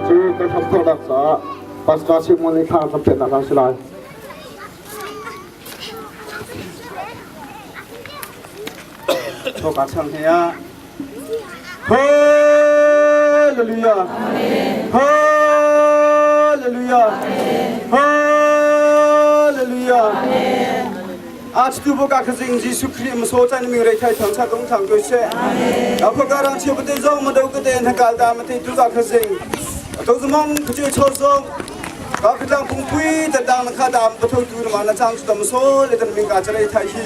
Cucu kan hramthawknak caah Pastor Simon nih thla kan peknak hna si lai. Thoka chang he ah Hallelujah Hallelujah Hallelujah Achtu boka khazing Jesu Khrih maso chan ming rei thai thang cha dong thang koi se Apho ka rang chiu te zong ma do ka te na kal da ma te tu ka khazing to zumong khuche cho zong ka khitlang pungpui ta dang na kha dam patho tu na ma na chang chu tam so le tan ming ka chalai thai hi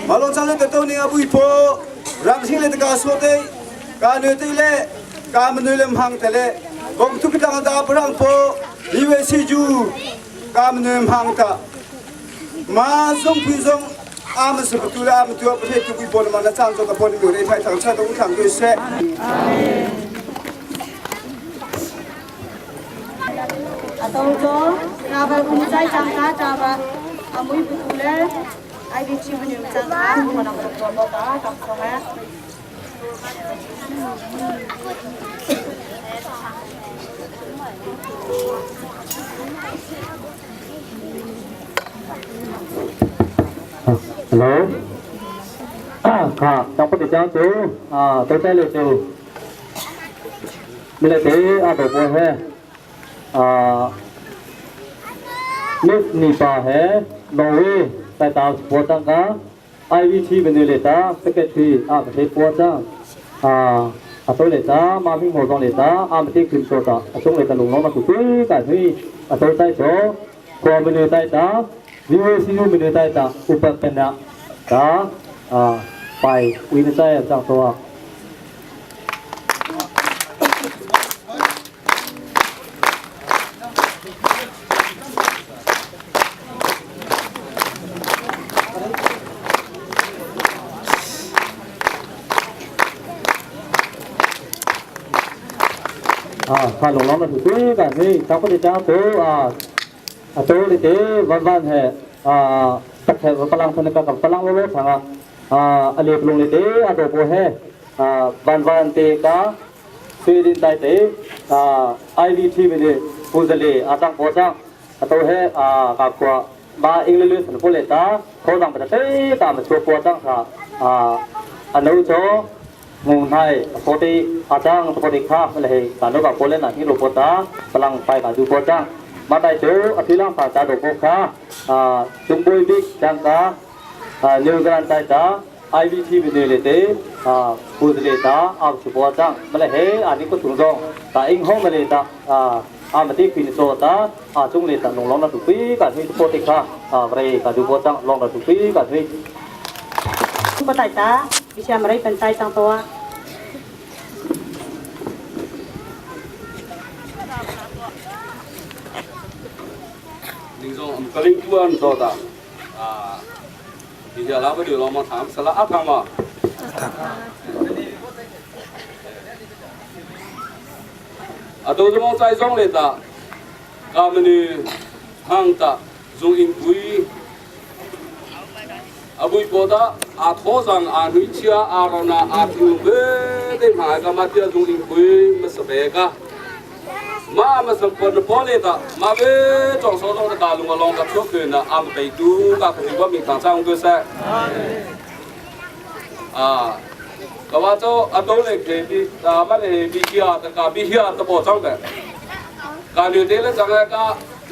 malo chang le to ni abui pho ram sing le ka so te ka nu te le ka manu le mhang te le bong tu khitlang da parang pho liwe si ju ka manu mhang ta ma zong pui zong ama se tu le ama tu pa the tu pui pon ma na chang zo ka pon mi re thai thang cha dong thang ke se Atau cho travel um chai chang ka travel amui putu le ai bi chi bani chang ka mo na ko bo ka tak so ha. Hello. Kha, tang pa chang chu, à, tôi tay le chu. Mi le te a do bo he. À, Miss ni pa he, Norway tai tao po chang ka. IVT bene le ta secretary a ka po chang. À, a tôi le ta ma ming mo zong le ta a ma te khim so ta a chung le ta lung lo ma tu ka hui a tôi tai cho ကောမနေတိုက်တာဇီဝစီယမနေတိုက်တာဥပပနတာအာပိုင်ဝိနဆိုင်အကြောင်းတော့ အာခါလုံလောင်းမတူသေးကနေတောက်ပတိချာကိုအာအတိုးလေးတေဝန်ဝန်ဟဲအာတခဲပလန်းခနကကပလန်းလောလောဆာအာအလေပလုံလေးတေအတော့ကိုဟဲအာဝန်ဝန်တေကာဆွေဒင်တိုင်တေအာ IVT မနေကိုစလေအတန်းပေါ်ချာအတိုးဟဲအာကကွာဘာအင်္ဂလိပ်စနပိုလေတာခေါ်တံပတေတာမချိုပေါ်ချာအာအနုချော งงไทยโปติอาจังปติข้าเลยการโนกับโปเลนะที่โรปตาพลังไปกับดูโปจังมาได้เจออภิลังภาษาโดโกคาอ่าจุงบุยบิกจังกาอ่านิวกรันไตตา IVT บิเนเลเตอ่าปูสเลตาอาสุปจังมาเลยเฮอันนี้ก็ถุงซองตาอิงห้องมาเลยตาอ่าอามาที่ฟินโซตาอาจุงเลตาลงลองนะตุปีกันที่ปติข้าอ่าเรกับดูโปจังลองนะตุปีกันที่ ปไตตาวิชามไรเป็นใจจังตัว 您说我们格林图案做的啊，你家老板就老么谈，是了阿汤嘛？啊，都是往在上来的，他们呢，行的，从因贵，啊不过的，啊头上啊女车啊罗那啊听不得嘛，干嘛的从因贵没是别个。 မာမစပန်ပေါ်လေတာမာဘေကြောင့်စောတော့တာလုံလောင်ကချောခွနာအမ်ပေတူကခဒီဘမီတန်ဆောင်ကဆက်အာကဝါတော့အတုံးလေခေဒီတာမလေဘီကီယာတကဘီဟီယာတပေါ်ဆောင်တဲ့ကာလူတဲလေဇငါက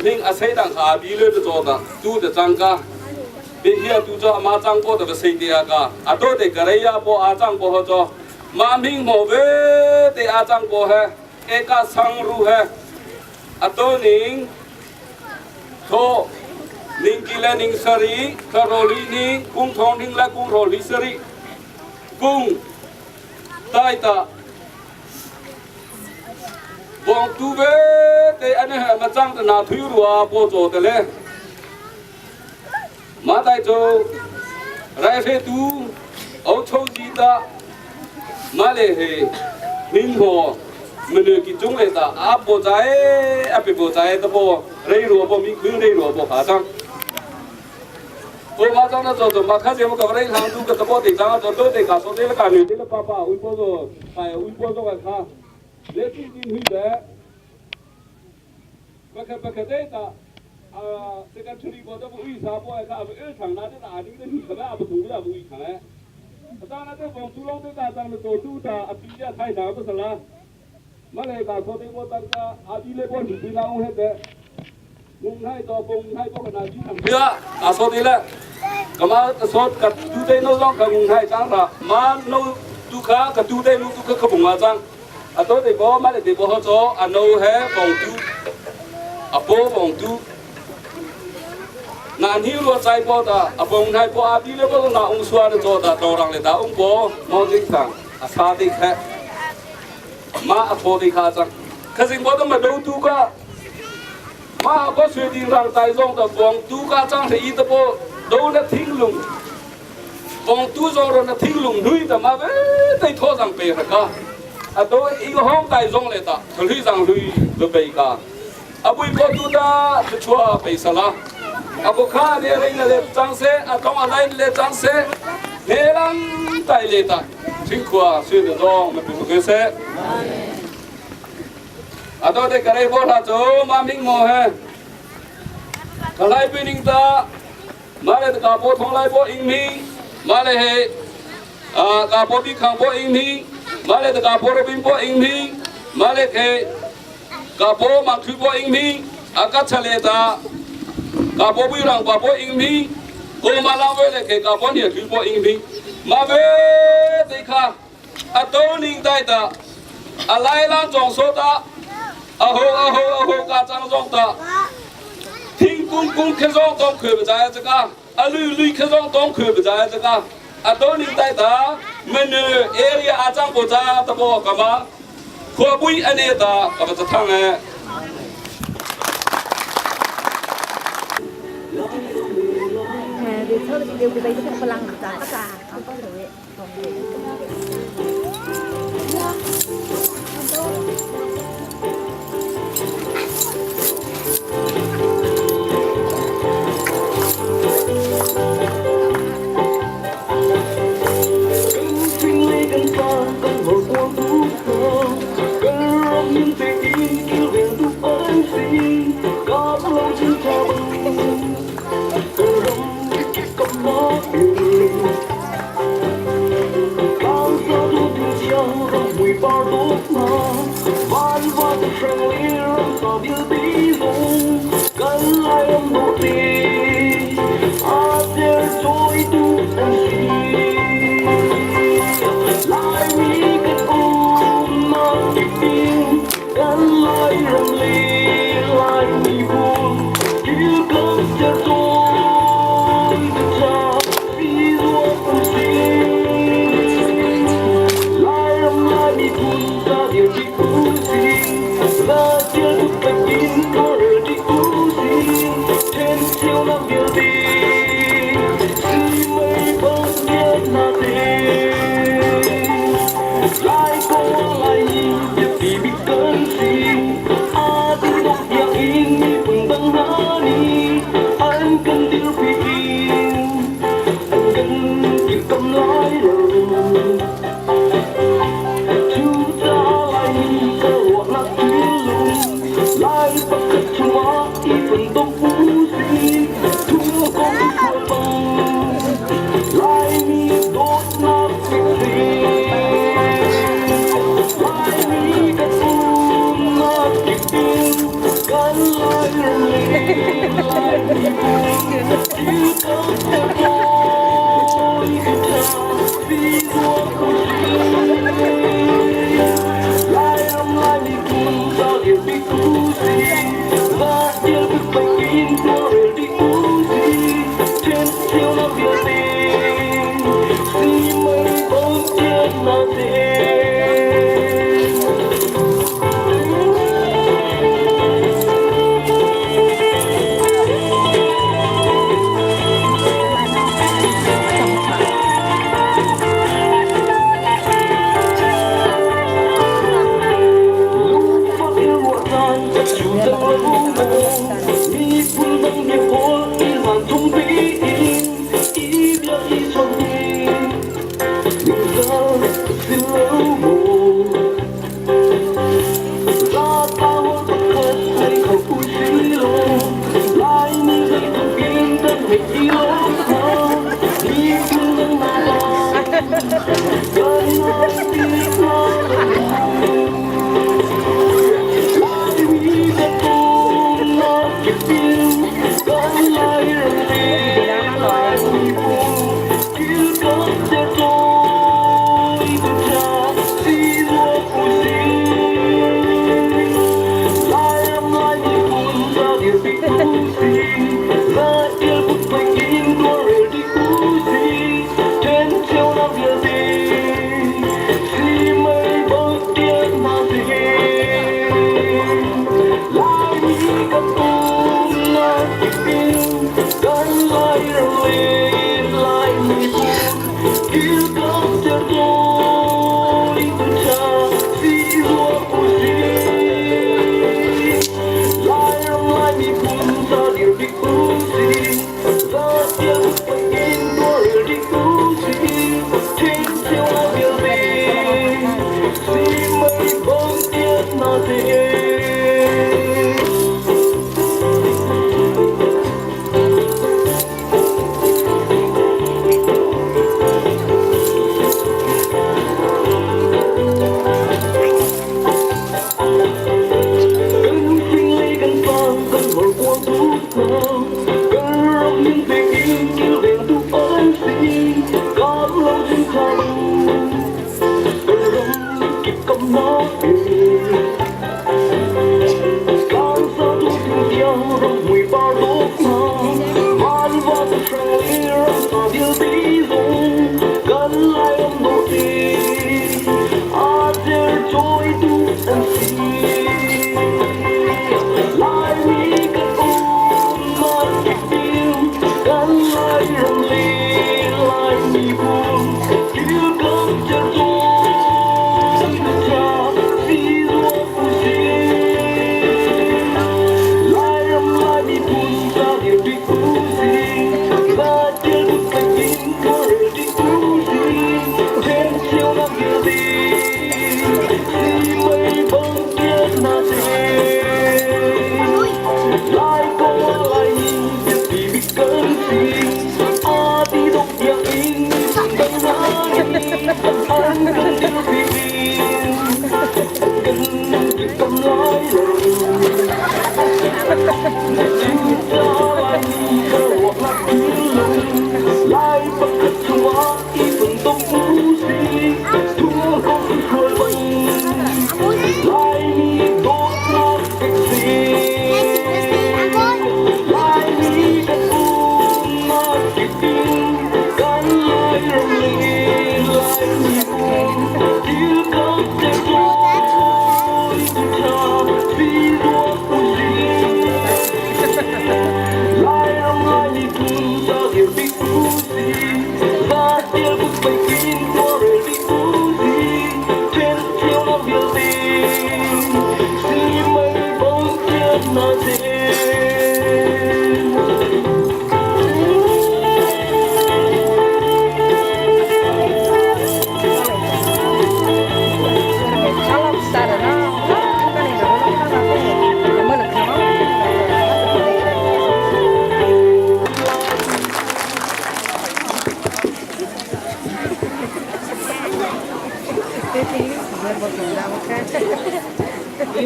နင်းအစိတန်ခါဘီလေတော့တာတူတဲ့ဇန်ကဘီဟီယာတူကြောအမချန်ကိုတဲ့စိတေကအတော့တဲ့ကရေယာပေါ်အာချန်ပေါ်ဟောမာမင်းမောဝေတဲ့အာချန်ပေါ်ဟဲ เอกสังรูเฮอตัวนิงโทนิงกิเลนิงสรีคาโรลีนิงกุ้งทองนิงและกุ้งโรลีสรีกุ้งใต้ตาบองตูเวเตอันนี้มาจังตนาทุยรัวโปโจเตเลมาได้โจไรเฟตูเอาโชจีตามาเลเฮนิงหัว မနကီကျုံလေတာအပေါ်ကြဲအပိပေါ်ကြဲတဘောရေရောပေါ်မိခွင်းရေရောပေါ်ခါဆောင်ကိုမဆောင်တော့တော့မခါစေမကရေဟန်သူကတဘောတေချာတော့တော့တေကဆိုတေလကနေတေလပပဥပေါ်တော့အဲဥပေါ်တော့ခါလေတီဒီဟိပဲပကပကတဲ့တာအာစကထရီပေါ်တော့ဥစားပေါ်ခါအထောင်လာတဲ့အာဒီတဲ့ခါဘဘူးလာဘူးခါအတားတဲ့ဘောသူလုံးတဲ့တာတန်တော့တူတာအပီရထိုင်တာပစလား မလဲကခေါ်တဲ့ဘောတန်ကအာဒီလေဘောဒီလာဦးဟဲ့တဲ့ငုံထိုင်တော့ပုံထိုင်ပေါ်ကနာကြီးတံပြအဆောဒီလေကမဆောကတူတဲ့နောကငုံထိုင်ချမ်းရာမာနောဒုက္ခကတူတဲ့လူဒုက္ခကပုံအချမ်းအတော့ဒီဘောမလဲဒီဘောဟောအနောဟဲပုံတူအပေါ်ပုံတူနာနီရောဆိုင်ပေါ်တာအပုံထိုင်ပေါ်အပြီးလေပေါ်နာအောင်ဆွာတဲ့တော့တာတော်ရံလေတာအောင်ပေါ်မောင်ကြီးတန်အစာတိခက် ma a tho di kha chang kha jing bo ma do tu ka ma ko sui di rang tai zong da bong tu ka chang the i ta bo do na thing lung bong tu zong ro na thing lung nui ta ma ve tai tho jang pe ra ka a do i hong tai zong le ta thlui jang lui do pe ka a bui ko tu ta chua pe sa la a ko kha ne re na le chang se a tong a lai le chang se ne lang tai le ta 辛苦啊，睡得着，没不可塞。啊，到底个来波他走，马明莫嘿，个来比领导， Ma le ka po thong lai po ing mi ma le he ka po bi khang po ing mi ma le ka po robin po ing mi ma le ke ka po mang thu po ing mi aka chale ta ka po bui rang pa po ing mi ko ma lang ve le ke ka po ni thu po ing mi ma ve te kha a to ning dai ta a lai lang jong so ta a ho a ho a ho ka chang jong ta 听公公克上当看不在这个，阿绿绿克上当看不在这个，阿多年代的，没呢，area 阿张不在，得不干嘛？可不一年的，干嘛这趟哎？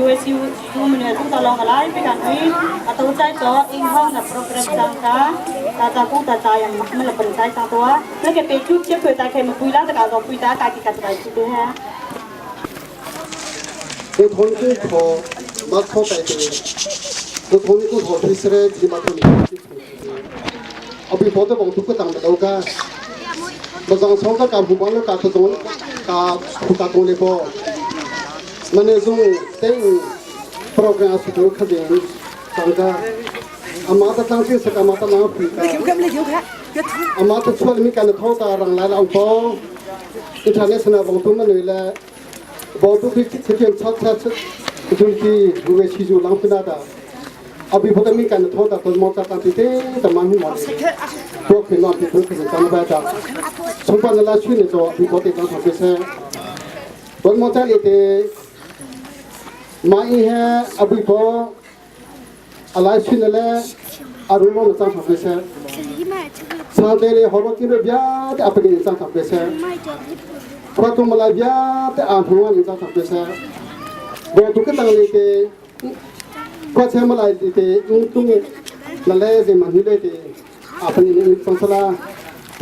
USU mene tu tolong kalai pe kan wi atau chai to ing hong na program chang ka ta ta ku ta ta yang mak mele pen chai chang to na ke pe chu che pwe ta ke ma pui la ta ka zo pui ta ka ki ka ta chu de ha 我同你考，马考白的，我同你考平时嘞，你马考你。阿比跑得往都个当的都个，我上从个干部帮了干这种，干不干工的不，那那种等 program 是都可能，当个，阿妈的当时是阿妈的那皮个，阿妈的出来没干的头大让来了包，你看那是那往都没来。ဘောတုခိချက်ချင်းချက်ချက်ချက်ဒုတိဝေချီဂျူလောင်ပနာတာအဘိဘဒမီကန်ထောတာတမောတာတတိတေတမန်ဟီမောတော့ခိနောတိတုခိတန်ဘာတာဆုံးပနလာချွနေတော့အဘိဘတေတောဆောကေဆေဘောမောတာလေတေမာအီဟအဘိဘောအလာချွနေလေအရုမောတန်ဆောကေဆေစာတေလေဟောကိရဗျာတဲ့အပကိတန်ဆောကေဆေ พระตุมาลาเบียแต่อ่านหัวนี่จะทำเป็นเสบอกทุกตั้งเลยเตก็ใช้มาลายเตอุ้งตุ้งนั่นแหละสิมันนี่เลยเตอาปนี่นี่สังสลา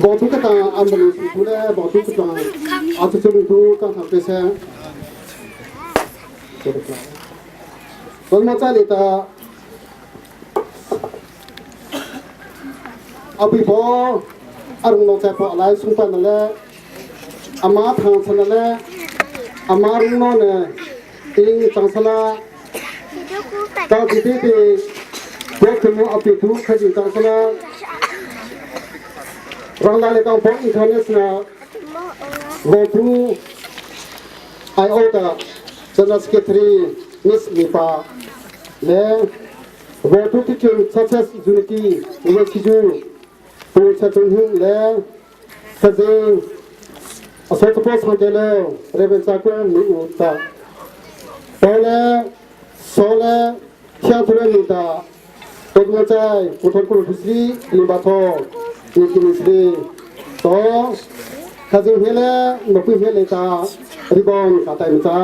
บอกทุกตั้งอันบริสุทธิ์เลยบอกทุกตั้งอาจจะดูตั้งทำเป็นเสตอนมาใจเลยตาอภิบออารมณ์เราใจพออะไรสุนทรนั่นแหละ အမားထောင်ဆနလဲအမားရုံနောနဲ့တင်းချောင်းဆလာတောတိတိတိဘုခမအပိတုခကြီးချောင်းဆလာရောင်းလာလေတော့ဘောအင်တာနက်နာဘောတူအိုင်အိုတာဂျန်နစကက်ထရီမစ်မီပါလဲဘောတူတီချင်ဆက်ဆက်ယူနီတီဝေချီဂျူပူချက်တုံဟင်းလဲခဇင်း အစောတပေါ်ဆောင်တယ်လေရေဘန်စာကွန်မီဦးတာပေါ်လဲဆောလဲချာထရနီတာတော့မချိုင်ကိုထကုဖစီလီဘာထောဒီကိမစရီတော့ခဇင်းဟဲလဲမပွဟဲလေတာရီဘွန်ကတိုင်တာ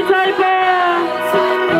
Bye, bye.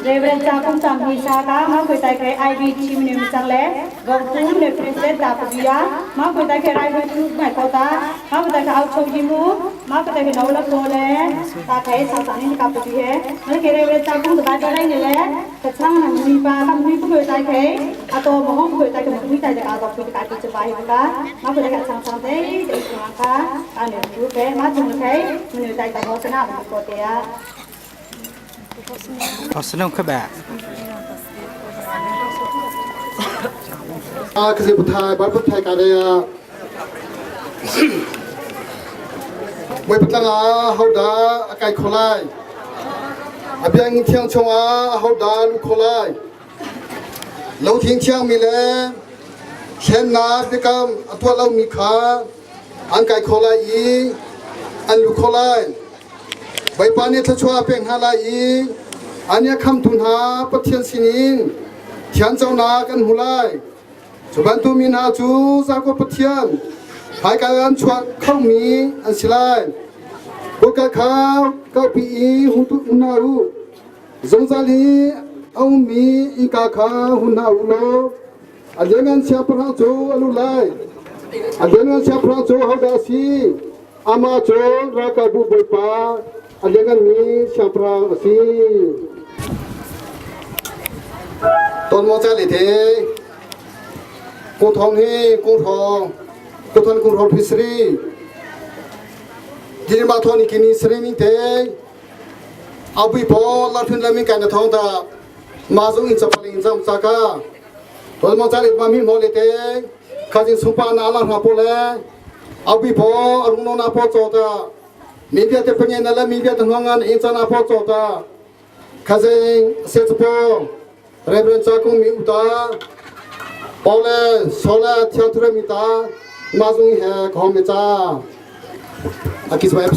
Reverend Cha Kung Cham Hui Sa ka ma khoi tai kai IV team ne mi chang le gong tu ne president ta pa ya ma khoi tai kai rai khoi tu mai ko ta ma khoi tai ka au chou ji mu ma khoi tai kai nau la ko le ta kai sa sa ni ka pa he ma ke Reverend Cha Kung ta ta rai ne le ta chang na mi pa ka mi pu khoi tai kai a to mo hong khoi tai ka mi tai ka to phu ka ti cha ba hi ka ma khoi tai ka chang chang te te ka ka ne tu ke ma chung kai mi ne tai ta ho sa na ko te ya Osnong ka ba? 啊，可是不太，不太干的呀。为不当啊，好的，该过来。啊，别人听从啊，好的，路过来。楼听强米嘞，天哪，别讲多老米卡，俺该过来伊，俺路过来。为把你出出变下来伊，俺也看图他不天心人，天走哪跟回来。 จุบันตูมินาจูจาก็ปะเทียนหายการชวเข้ามีอันสิไลบุกข้าวเก้าปีหุนตุนารูจงซาลีเอามีอีกาขาหุนนารูโลอันเลียงอันเชียพระโจอลุไลอันเลียงอันเชียพระโจเฮาดาซีอามาโจรากาบุบปาอันเลียงอันมีเชียพระซีตอนมอจาลิเท กูทองฮีกูทองกูทองกูทองพิศรีดินมาทอนี่กินสรีนี่เตเอาไปพอลาทุนแล้วมีการทองตามาส่งอินสับลิงจำจากาตัวมอจาริมามีโมเลเตข้าจิสุปานาลาหาโปเลเอาไปพออรุณนาพอจอตามีเดียเตปเงนั่นแหละมีเดียทำงานอินจานาพอจอตาข้าจิเซตปอเรเบรนจากุมีอุตา ปอเลโซเลเทียนทุเรมิตามาซุงเฮคอมเมจาอากิสบายเป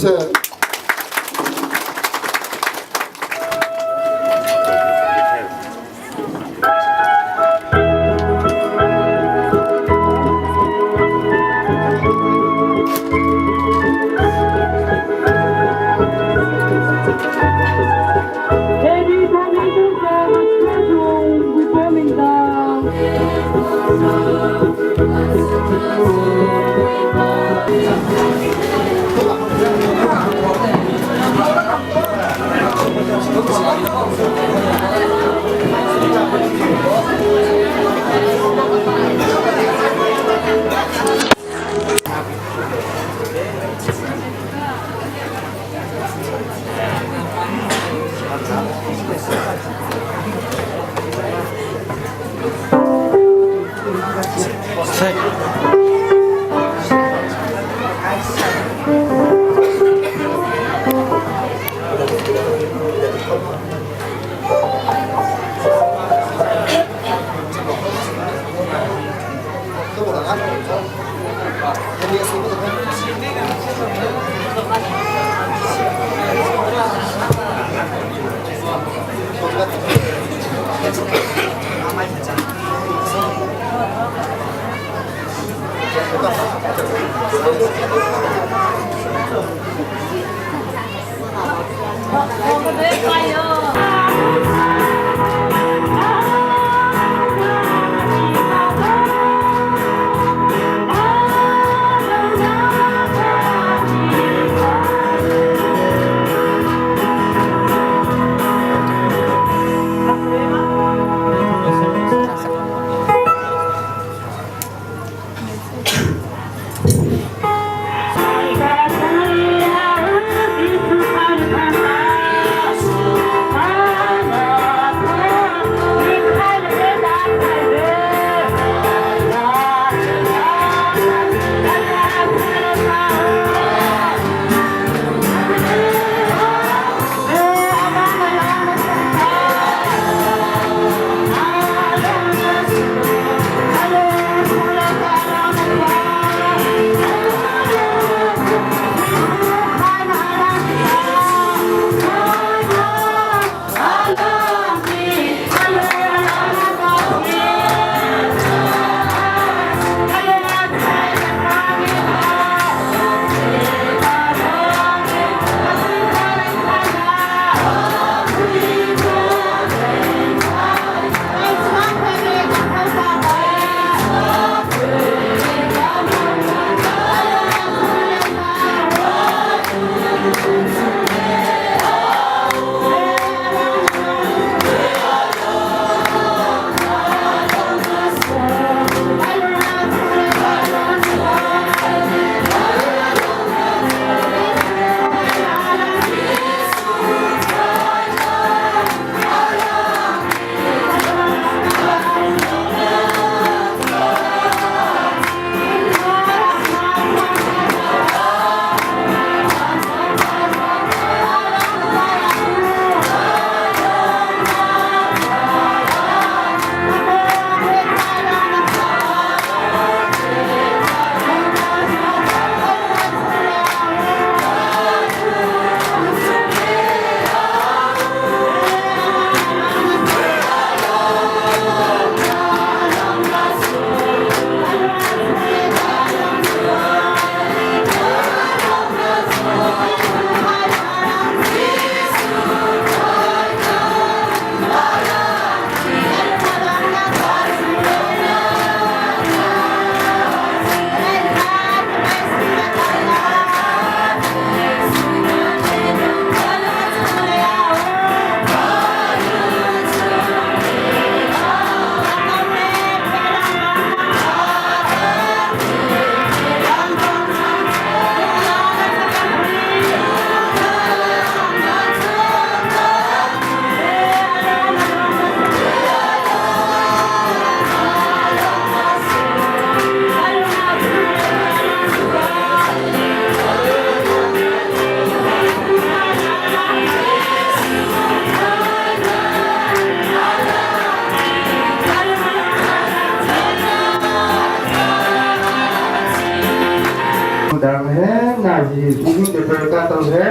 Dang he na ji ni te pe ka tong he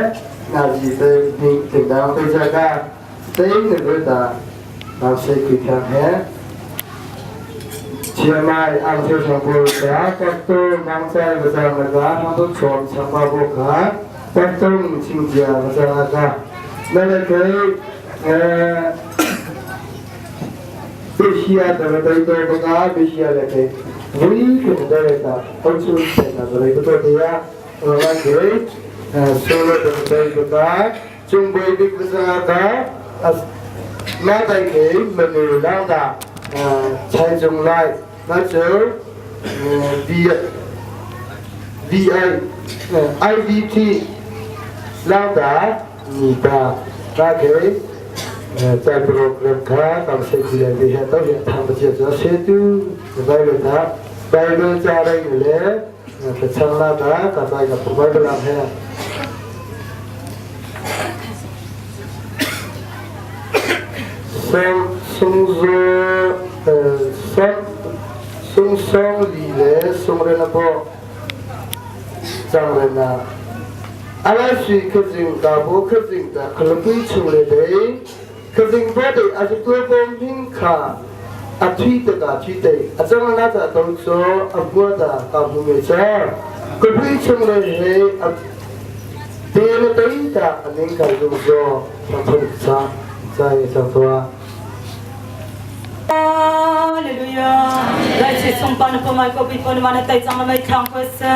na ji te ni te dang te ja ka te ne pe ta na se ki thang he เชียงใหม่อำเภอสองบัวสากัตโตมังใจภาษาภาษาฮังตุชมชังมาบุขากัตโตชิงเจียภาษาภาษานั่นคือเอ่อเชียแต่ละตัวตัวก็เชียเลยคือวิ่งขึ้นได้แต่คนชุดแต่ละตัวตัวว่าคือโซโล่ตัวตัวก็จุงไปดิภาษาก็มาได้คือมันมีแล้วก็ใช้จงไล่มาเจอ V V I I V T แล้วก็มีตาก็คือ在 program 卡当时起来的些都是他们接着写都ไปเลยนะไปเลยจะอะไรอยู่เลยแต่ช่างละนะแต่ไปกับผมไปเป็นลำแท้松松子呃松松松里嘞松的那个。Changrena ala sui khazing ka bo khazing ta khalapui chung le dei khazing bo dei a tu bo ming kha a thui te ka thui te a chang na ta to cho a bua ta ka mu me cha khalapui chung le he a te le tei ta aning ka lu zo thang cha cha ye cha to. Hallelujah. Lai chi sung pa na po mai ko bi po na mana tai chang mai thang ko se.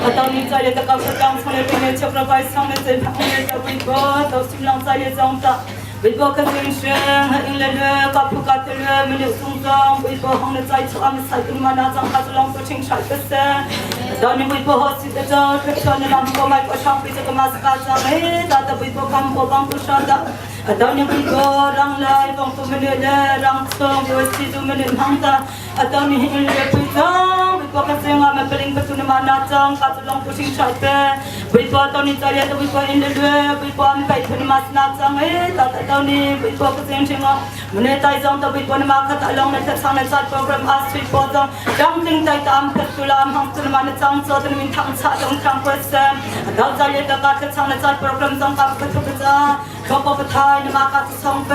Atau ni chai le ta ka chang sang le pe chok ra bai sang le chai phang le ta bi po tau sim lang chai le chang ta. Bi po ka sing sheng ha ing le le ka phu ka te le mi le sung chang bi po hong le chai chu am sai tu mana chang ka long to ching chai ka se. Atau ni bi po ho si ta cha thak cha na lam ko mai ko chang pi cha ka ma ka cha he ta ta bi po kam ko bang ko sha da. Atau ni ko rang lai bong tu mene le rang song yo si tu mene hang ta atau ni hin le pui chang bi ko ka senga ma peling pa tu na ma na chang ka tu long pu sing chai pe bi po tau ni chai le bi po in le le bi po am kai thun ma na chang e ta ta tau ni bi po ka seng chenga mene tai jong ta bi po na ma kha ta long na ta chang na chat program as sui po jong chang ting tai tam kha tu lam hang tu ma na chang cho tu min thang cha jong thang ko sem dal chai le ta ka kha chang na chat program jong ka kha tu cha เขาปะทายนมาคาตสองเป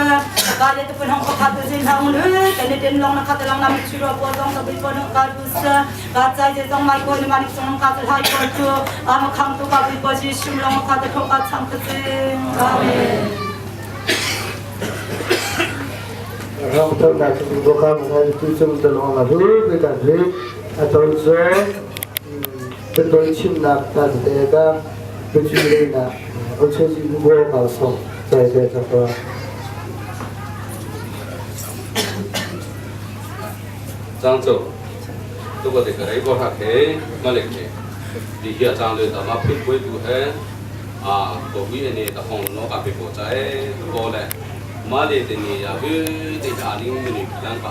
กาเลตเป็นห้องประคาตจินทางลือแต่ในเด่นลองนะคะแต่ลองนำชิโรปวต้องตะบิปนกาดุสกาใจจะต้องไม่กนมันสองกาตไทยกตัวอามคังตัวกาบิปจีชิมลองคาตเขากาชังคเจงอาเมน เราต้องการจะบอกว่ามันคือจุดตลอดมาดูไปกันเลยอาจารย์จะเป็นตัวชิมนักตัดเด็กเป็นชื่อเลยนะเอาชื่อที่บอกเขาส่งใจใจจะตัว 张走，如果这个来个他给我来给，你去张เลยแต่มาพิมพ์ไว้ดูให้อ่าก็วิเนี่ยแต่ของน้องกับไปปวดใจก็เลยมาเลยแต่นี่อย่าไปแต่อันนี้มันนี่ลังก็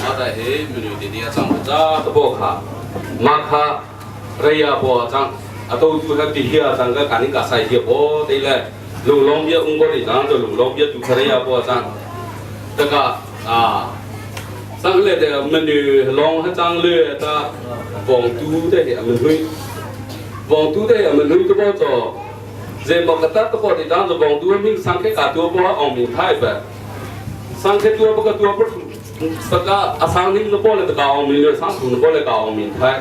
มาแต่เฮ้มันนี่เดี๋ยวจังจ้าตะบอกค่ะมาค่ะระยะบัวจังอะตัวดูให้ดีเฮียจังก็การนี้ก็ใส่เฮียบ่ได้เลยลุงลงเบี้ยอุ้งก็ได้จังจะลุงลงเบี้ยดูระยะบัวจังแต่ก็อ่า sang le de mình long ha chang le ta vòng tu de he mình hui vòng tu de mình hui to bo cho je mo ka ta to bo de dang zo vòng tu mình sang ke ka tu bo ong min thai ba sang ke tu bo ka tu bo sa ka asang ning no bo le ka ong min le sang tu no bo le ka ong min thai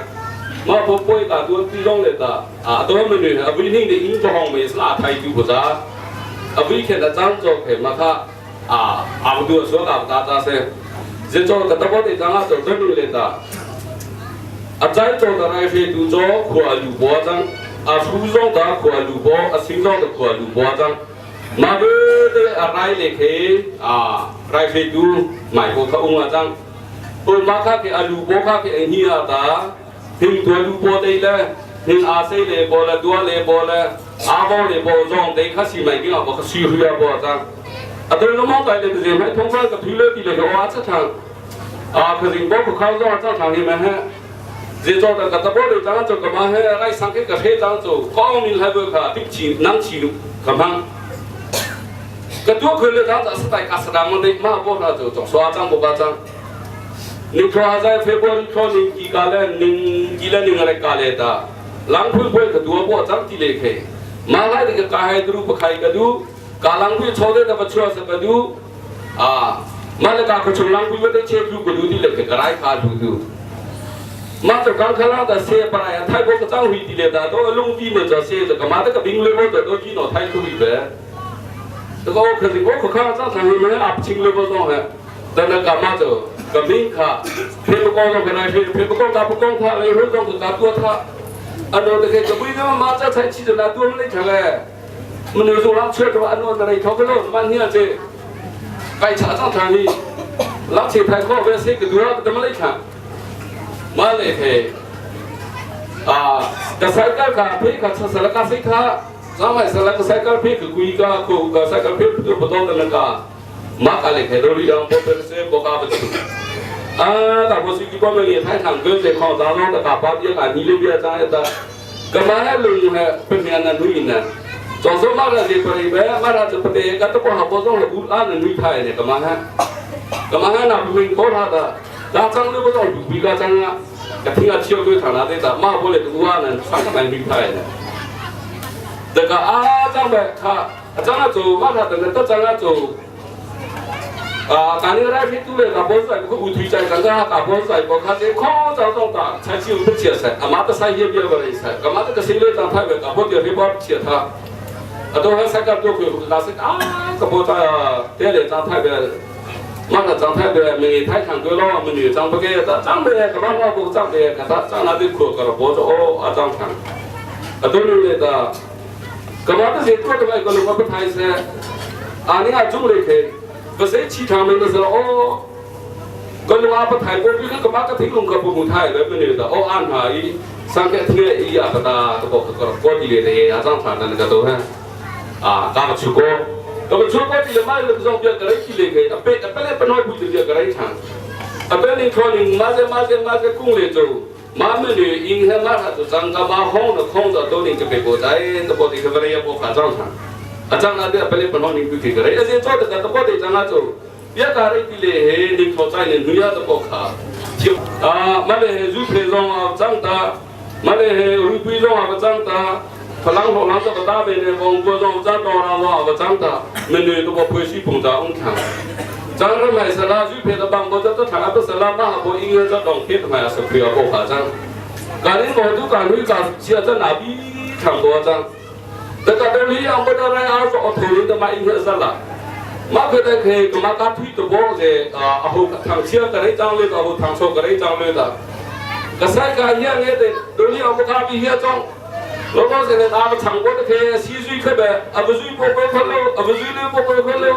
ma po po ka tu pi long le ta a to mình a vi ning de in to hong me sa thai tu bo za a vi ke da chang cho ke ma kha a a bu tu so ka ta ta se 这做个大包的张啊，做这路来的，啊在做的那些都做跨路包张，啊初中的跨路包，啊新中的跨路包张，มาเบเดอะไรเลยเคอ่าไรเฟดูหมายก็เขาองค์จังโอ้มาค่ะเคอลูโบค่ะเคเฮียตาหิงตัวลูโบได้เลยหิงอาเซเลยบอละตัวเลยบอละอาบอเลยบอจงได้ข้าสีไม่กินอ่ะบอกสีเฮียบอจัง啊，对，我忙在那个人还通过个推了的那个哇，这场啊，可是我不靠着这场里面还，这做的个这波的张做个嘛还来上个个黑张做，高明还不卡，对起能起个嘛。个多可能张是在卡斯达么的嘛不他就做刷张不八张。你看在飞过你看你几个嘞，你几个你个来干嘞的，浪费费个多不张地嘞去，马来这个干海都不开个都。kalang pu chode da bachua sa kadu a male ka ko chung pu de che ku ku di le ke karai kha du du ma to kang khala da se pa ya thai bo ka chang hui di le da do lung bi me cha se da ka ma da ka bing le bo da do ji no thai ku bi be da ko kha ji ko kha cha cha me ap ching le bo zo ha da na ka ma to ka bing kha phe ko ko ka na phe phe ko ka ko tha le ho jong ka tu tha a no de ke ka bui na ma cha chai chi da na tu le cha le มัน有做拉车的话，按那里头个路，满天这，该查查查你，拉车太靠边，谁个多怎么来看？มาเลยเทอ่ากระไซกัลค่ะพี่ค่ะสลักสิค่ะสมัยสลักไซกัลพี่คือกุยกากูกระไซกัลพี่ตัวปตองกันกามาอะไรเทโดรีดังโปเปเซโบกาบจุอ่าแต่พอสิกิปไม่เนี่ยท้ายทางเกินเจ้าของจาน้องแต่กาป้าเบี้ยกันนี่เลยเบี้ยจ้าแต่ก็มาให้ลุงฮะเป็นงานนั้นนู่นน่ะ จงสมาราเจปริเบมาราจะปฏิกัตปะหะปะจงละอุลานุไทยเนี่ยกมาฮะกมาฮะนะพิงโคราดาดาจังเลยปะจงดูปีกาจังอะ Ka thing a chio tu thang na te ta ma bo le tu wa nan sang mai mi thai na. Da ka a chang ba kha a chang a chu ma tha ta ta chang a chu 啊，但你来去都来个波仔，个乌腿仔，刚刚个波仔，我看这空早上打，才去不切菜，阿妈的菜也别过来菜，阿妈这个谁来长太白，个波掉黑波切他，啊，都还三个多块，那是啊，个波仔掉来长太白，妈的长太白，没太强个咯，没女长不给的，长白个妈妈不长白，个他长那的苦，个波子哦啊长强，啊都来的，个妈的谁做的外个路我不太是，啊你啊种来去。 ကစေချီထောင်မင်းဆိုအော်ကလူအပထိုင်ကိုပြီးကမကတိလုံကပမှုထိုင်ပဲမနေတာအော်အန်ဟာဤစံကဲတဲ့ဤအကတာတော့ကကောဒီလေအဆောင်ထာနကတော့ဟဲ့အာကာမချူကိုကမချူကိုဒီမိုင်လဆောင်ပြကလေးကြီးလေကအပေအပလေပနောဘူးဒီကလေးချန်အပေနေခေါနေမာဇမာဇမာဇကုံလေကျမာမနေအင်းဟမာဟာစံကမဟုံးခုံးတော့နေကြပေပေါ်တိုင်းတော့ဒီကလေးရပေါ်ခါဆောင်ချန် အချမ်းလာတဲ့ပလေပနောနေပြီးကြရဲအစင်တော့တဲ့တော့တဲ့ချမ်းလာချိုပြတာရိတိလေဟေနေထောဆိုင်နေနူရတော့ခါအာမလေဇူဖေဇောင်းချမ်းတာမလေရူပီဇောင်းအချမ်းတာဖလောင်းဟောလောင်းတော့တာပဲနေဘုံကောဇောင်းချမ်းတော်ရောအချမ်းတာမနေတော့ဖွေရှိပုံတာအောင်ခံจางรไม่สลาจุเพตบังก็จะถามภาษาลามาบ่อิงจะต้องเทปมาสเปียบ่ขาจังการนี้บ่ตุการนี้การเสียจะนาบีทางบ่จัง แต่ก็เรื่องอังกฤษอะไรอาสอทุนแต่มาอินเดียสละมาเกิดเคก็มากัดที่ตัวบอกเลยอ่าหูทางเชื่อกันได้จังเลยอ่าหูทางโชกันได้จังเลยแต่กระแสการเฮียเนี่ยแต่เรื่องอังกฤษมีเฮียจังแล้วก็เสร็จอาไปทางก็เคซีซุยเคแบบอาไปซุยโปโปคนเร็วอาไปซุยเร็วโปโปคนเร็ว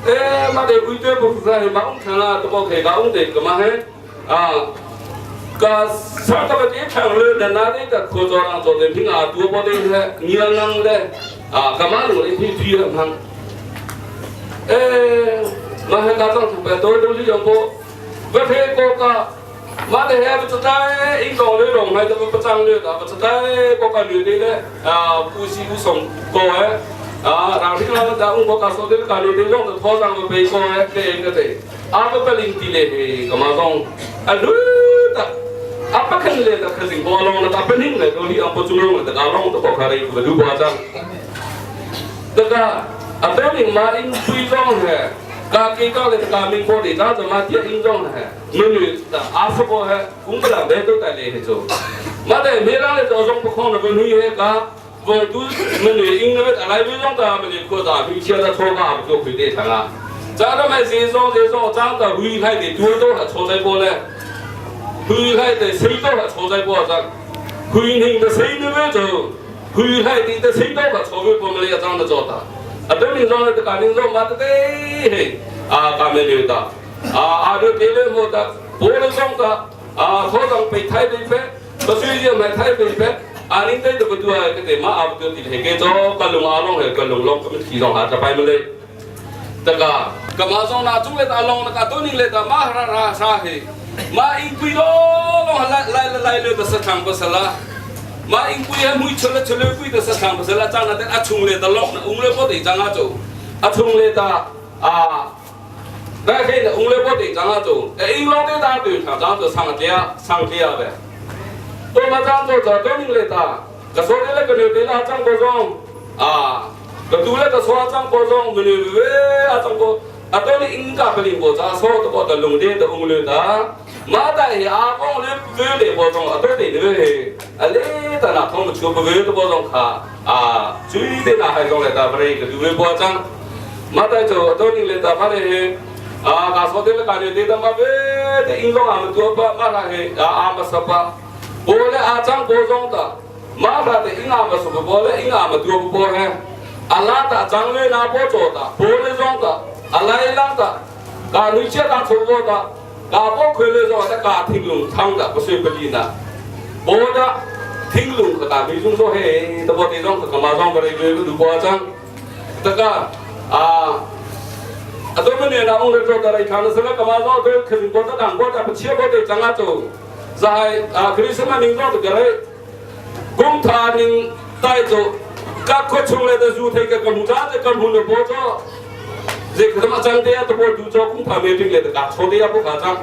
เอ๊มาเดี๋ยวอุ้ยตัวบุกใส่มาอุ้งทางละตัวบอกเคก็อุ้งเด็กก็มาให้อ่า ကစတော့တဲ့ချောင်းလေနာတဲ့ကခေါ်ကြအောင်ဆိုတဲ့ဖင်အားတူပေါ်တဲ့နီလနန်းတဲ့အာကမလူလေးဖြီးဟန်အဲမဟကတော့ပဲတော်တော်လေးရောဘယ်ဖေကိုကမတဲ့ဟဲ့တဲ့အိမ်တော်လေးတော့မိုက်တော့ပချောင်းလေးတာပချတဲ့ကိုကလူလေးလေအာပူစီဦးဆောင်ကိုဟဲ့အာရာဖိလာတာဥဘကဆိုတဲ့ကလူလေးတော့ထောဆောင်ပဲကိုဟဲ့တဲ့တဲ့အာဘပလင်တီလေကမဆောင်အလူတာ apa kan le ta khazing bo long na ta pening le do li ang po chung long ta ka long ta ko khare ku du ba jang ta ka a te ning ma in pui jong he ka ki ka le ka ming ko de ta ma ti in jong he nu nu ta a so ko he ung ba la be to ta le he jo ma de me la le to jong po khong na bu nu he ka wo tu me nu in ne a lai bu jong ta me le ko ta hu che ta cho ka bu ko de ta la 咱这买这种这种，咱的危害的多多了，错在过嘞。 回来的谁到了错在过上，回来的谁都没走，回来的的谁到了错在过没也长得做的，啊，等你让的干你让嘛的对，啊，干没留的，啊啊，就别人么的，我的上的，啊，好像被太北边，不是也买太北边，啊，你对这个对个对嘛，啊不就地给做，干龙阿龙还干龙龙，我们提上下这摆么嘞，这个，干嘛说那中来的阿龙那个多年来的马哈拉沙嘿。Ma ing pui lo lo la la la le da sa thang ba sa la ma ing pui ha mui chole chole pui da sa thang ba sa la chang na te a chung le da lok na ung le bo de chang a chu a chung le da a da ke na ung le bo de chang a chu e ing long de da de thang chang chu sang de sang de be to ma chang chu cha to ning le da ka so de le ka ne de la chang bo zong a ka tu le ka so chang bo zong ne we a chang bo အတော်အင်္ဂပလင်ပေါ်သာဆောတော့တလုံတဲ့တုံလေတာမာတိုင်အာကောင်းလေဝေလေပေါ်တော့အတော်တဲ့လေအလေးတနာထုံးမချိုးပဝေတော့ပေါ်တော့ခါအာကျွေးတဲ့နာဟိုင်တော့လေတာပရိကဒူဝေပေါ်ချမ်းမာတိုင်ချောအတော်လေတာမလေအာကာဆောတဲ့ကာနေတဲ့တမဝေတဲ့အင်လောအမတူပါမာလာဟေအာမစပါဘောလေအာချမ်းပေါ်တော့တာမာလာတဲ့အင်္ဂါမစဘောလေအင်္ဂါမတူပေါ်ဟဲအလာတာချမ်းလေနာပေါ်ချောတာဘောလေဆောင်တာ 阿来浪的，嘎女切打错过的，嘎不亏了说的嘎听龙唱的不随不离呢，我的听龙可打女中说嘿，这不这种可马上过来个路过张，这个啊。啊，对们呢，那我们做的来看的是那个嘛，说对，肯定过的当过的不切过的张啊走，在啊，克里斯曼领导的个嘞，公他领带走，噶扩出来的入这个个木渣子个木的包着。 जे खदम achang te to bo du cho kung pha me ting le ka cho te ya bo ka chang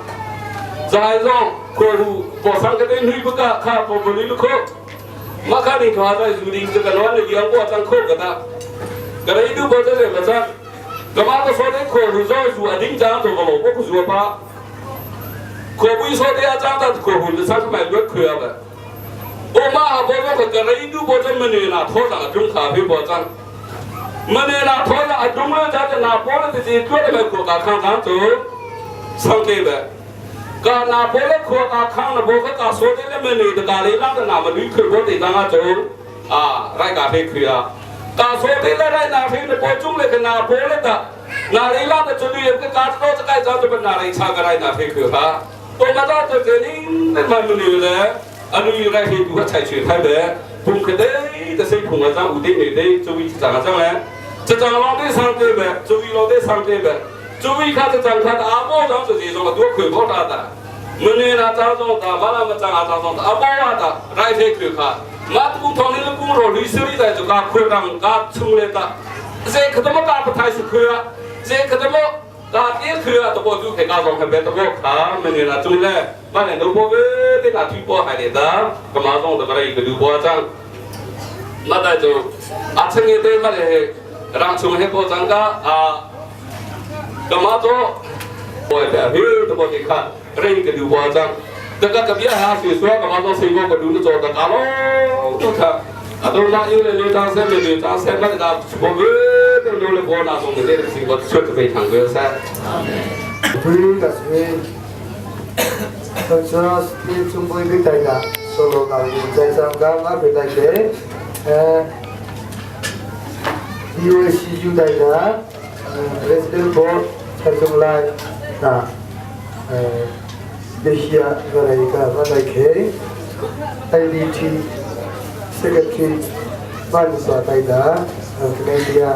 Zai zong ko hu po sang ka te nui buka kha po bo ni lu kho ma kha ni kha zai zu ding ka lo le yang ko chang kho ka ta ka rei du bo te le ma chang ka ma ko so te kho hu zo zu ading chang to ko lo ko ku zu pa ko bui so te a chang ta ko hu le sang mai lu khua ba o ma ha bo ko ka rei du bo te ma ne na tho sang dung kha bi bo chang ma ne na tho la dung la cha te na po le te ji ko le ko ka khang chang to sang ke ba ကာနာပေါ်လခေါ်ကာခန်းလဘောကကာဆိုတဲ့လည်းမနေတကာလေးလာတနာမလူခေဘောတေတန်းကကျိုးအာရိုက်ကာဖေခွောကာဆိုတဲ့လည်းရိုက်နာဖေးပေါ်ကျုံလေကနာပေါ်လက်တာနာလေးလာတချလူရကကာတော့စကိုက်စားတဲ့နာလေးချကရိုက်နာဖေခွေဟာပေါ်မတော့တဲ့နင်းမမလူလေအလူရိုက်ဖေသူကချိုက်ချွေခိုင်းပဲဘုံကတဲ့တစိခုံကစားဦးတဲ့နေတဲ့ကျိုးကြီးစားကစားလဲ这张老的上对呗，周围老的上对呗，周围看这张看阿波张是这种多亏不大的。မနေနာချောင်းဆောင်တာမလာမချာချောင်းဆောင်တာအပေါ်ဝတာရိုက်ဖေခွခါမတ်ကူထောင်းနေကူရောလူစရီတဲ့ကခွေတံကချုံလေတာစေခဒမကပထိုင်စခွေစေခဒမကာပြေခွေတော့သူခေကာဆောင်ခပဲတော့ခါမနေနာချုံလေမနဲ့တော့ဘောဝေတဲ့ကသူပေါ်ဟိုင်တဲ့ကမာဆောင်တမရိကလူပေါ်ချမ်းမတကြအချင်းတဲ့မလေရန်ချုံဟေပေါ်ချမ်းကအာကမာတော့ပေါ်တဲ့ဟေးတော့ဒီခါ ရိကလူပေါ်ချမ်းတကကပြဟာဆွေဆွာကမာတော့စေကိုကလူတော့တကာလောတော့ခါအတော့လာယူလေလေတာဆဲလေတာဆဲမတာဘောဝေတဲ့လူလေပေါ်လာဆုံးတဲ့စီကချွတ်ပေးထံကွယ်ဆက် 不个是，这是中国的大家，所罗高在上港那边大家，呃，UACU 大家，President Board 才中来，那，呃。Asia America Malay IDT Secretary Manusa Taida Canada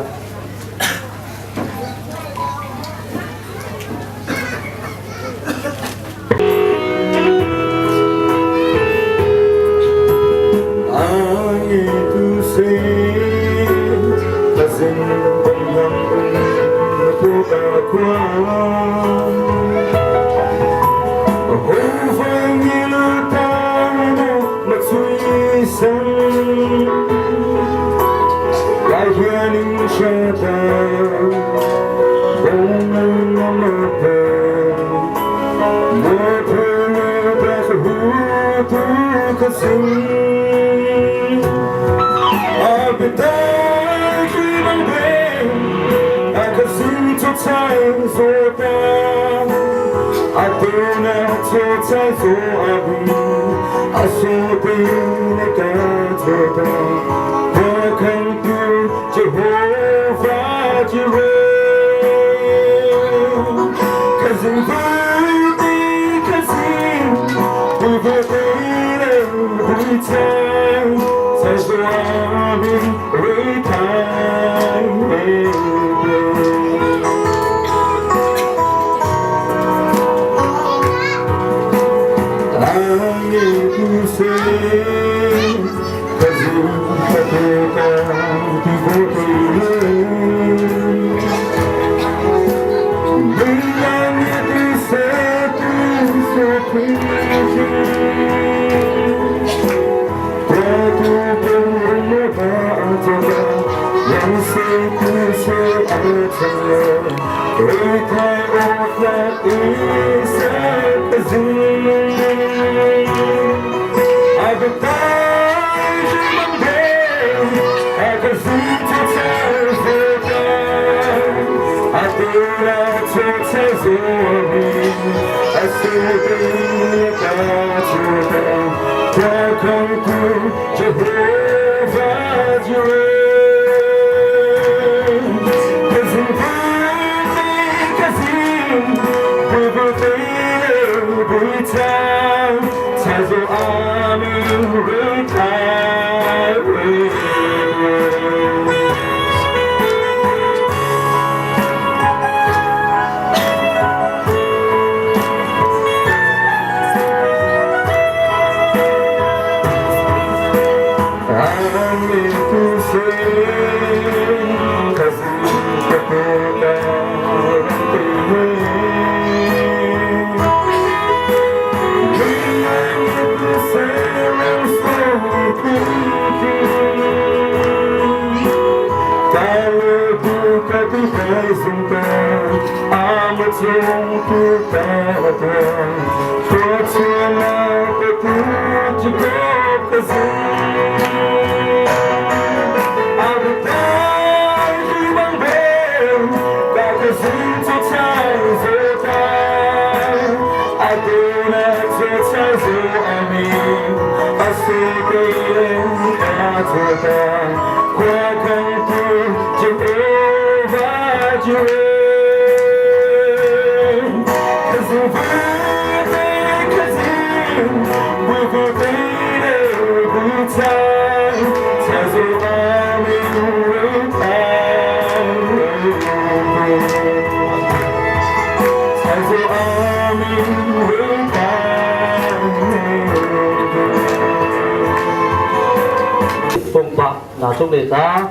Pumpak na chung le ta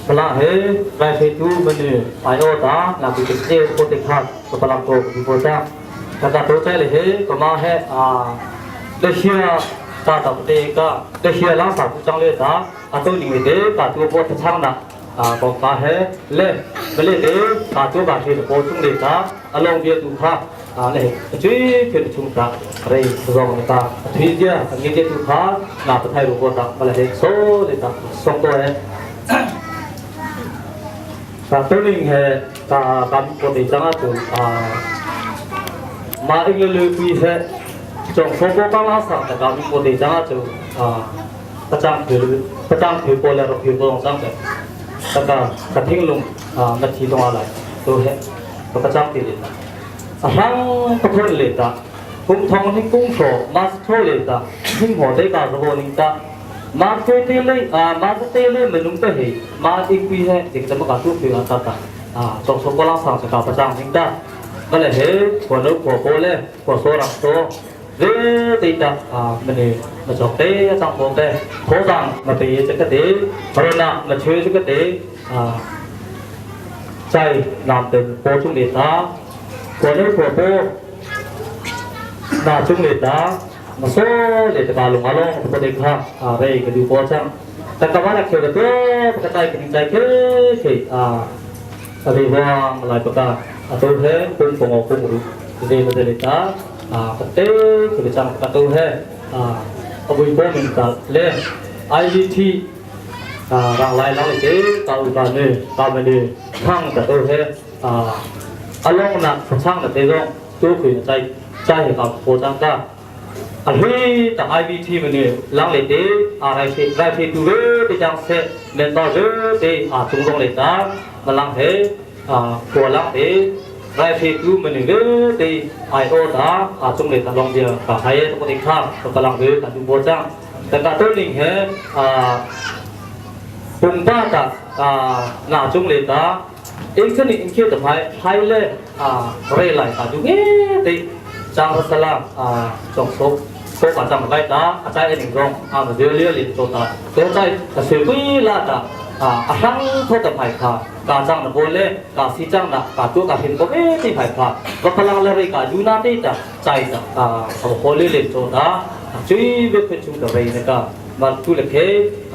pala he rai phe tu manu ai o ta na ku te ko te kha ko palang ko ku ko ta ka ta to chai le he ko ma he a le hia ta ta te ka le hia la sa ku chang le ta a to ni te ka tu po chang na a ko ka he le mele te ka tu ka the po chung le ta along bia tu kha a le chui phe chung ta rei zong ta thui dia ngi te tu kha na pa thai ru ko ta mala he so le ta song to he ta to ning he ta kam ko te changa tu a ma ing le pi he chong so ko ka la sa ta kam ko te changa tu a pachang phe pachang phe ko le ro phe ko chang te ta ka ka thing lung a ma thi dong ala to he ka pachang ti le ta a hang pathon le ta kum thong ni kung tho ma tho le ta hing ho te ka zo ning ta ma te te le a ma te le menung te he ma ik pi he dik ta ma ka tu phi ta ta a chong so ko la sang ka pachang ning ta ka le he ko no ko ko le ko so rak so ve te ta a mane ma chok te chang ko te tho dang ma te che ka te corona ma chue che ka te a chai nam ten po chung le ta ko no ko po na chung le ta ma so le ta lung along ko te kha a rei ka du po chang ta ka ma la khe te ka tai ka tai ke ke a a ve wang lai pa ka a to he kung ko ngo kung ru ve ma le ta a ka te ke chang ka to he a abui po min ta le IVT a rang lai lang le te ka u ka ne ka ma ne thang ta to he a along na chang na te zong tu khui na chai chai he ka po chang ta a hui ta IVT ma ne lang le te a rai phe rai phe tu ve te chang se men ta ve te a chung zong le ta ma lang he a ko lang te rai phe tu ma ne ve te ai o ta a chung le ta long bia ka hai to ko te kha ka lang ve ka du bo chang ta ka to ning he a pung ba ta a na chung le ta ing chen ing khia ta phai phai le a re lai ka du nge te chang sala a chong so so ka chang lai ta a chai ning rong a ma de le lin to ta to chai ta se pui la ta a a hang tho ta phai kha ka chang na bo le ka si chang na ka tu ka hin ko e ti phai kha va phalang le re ka ju na te ta chai ta a ho le lin to ta chui ve phe chung ta re na ka ma tu le khe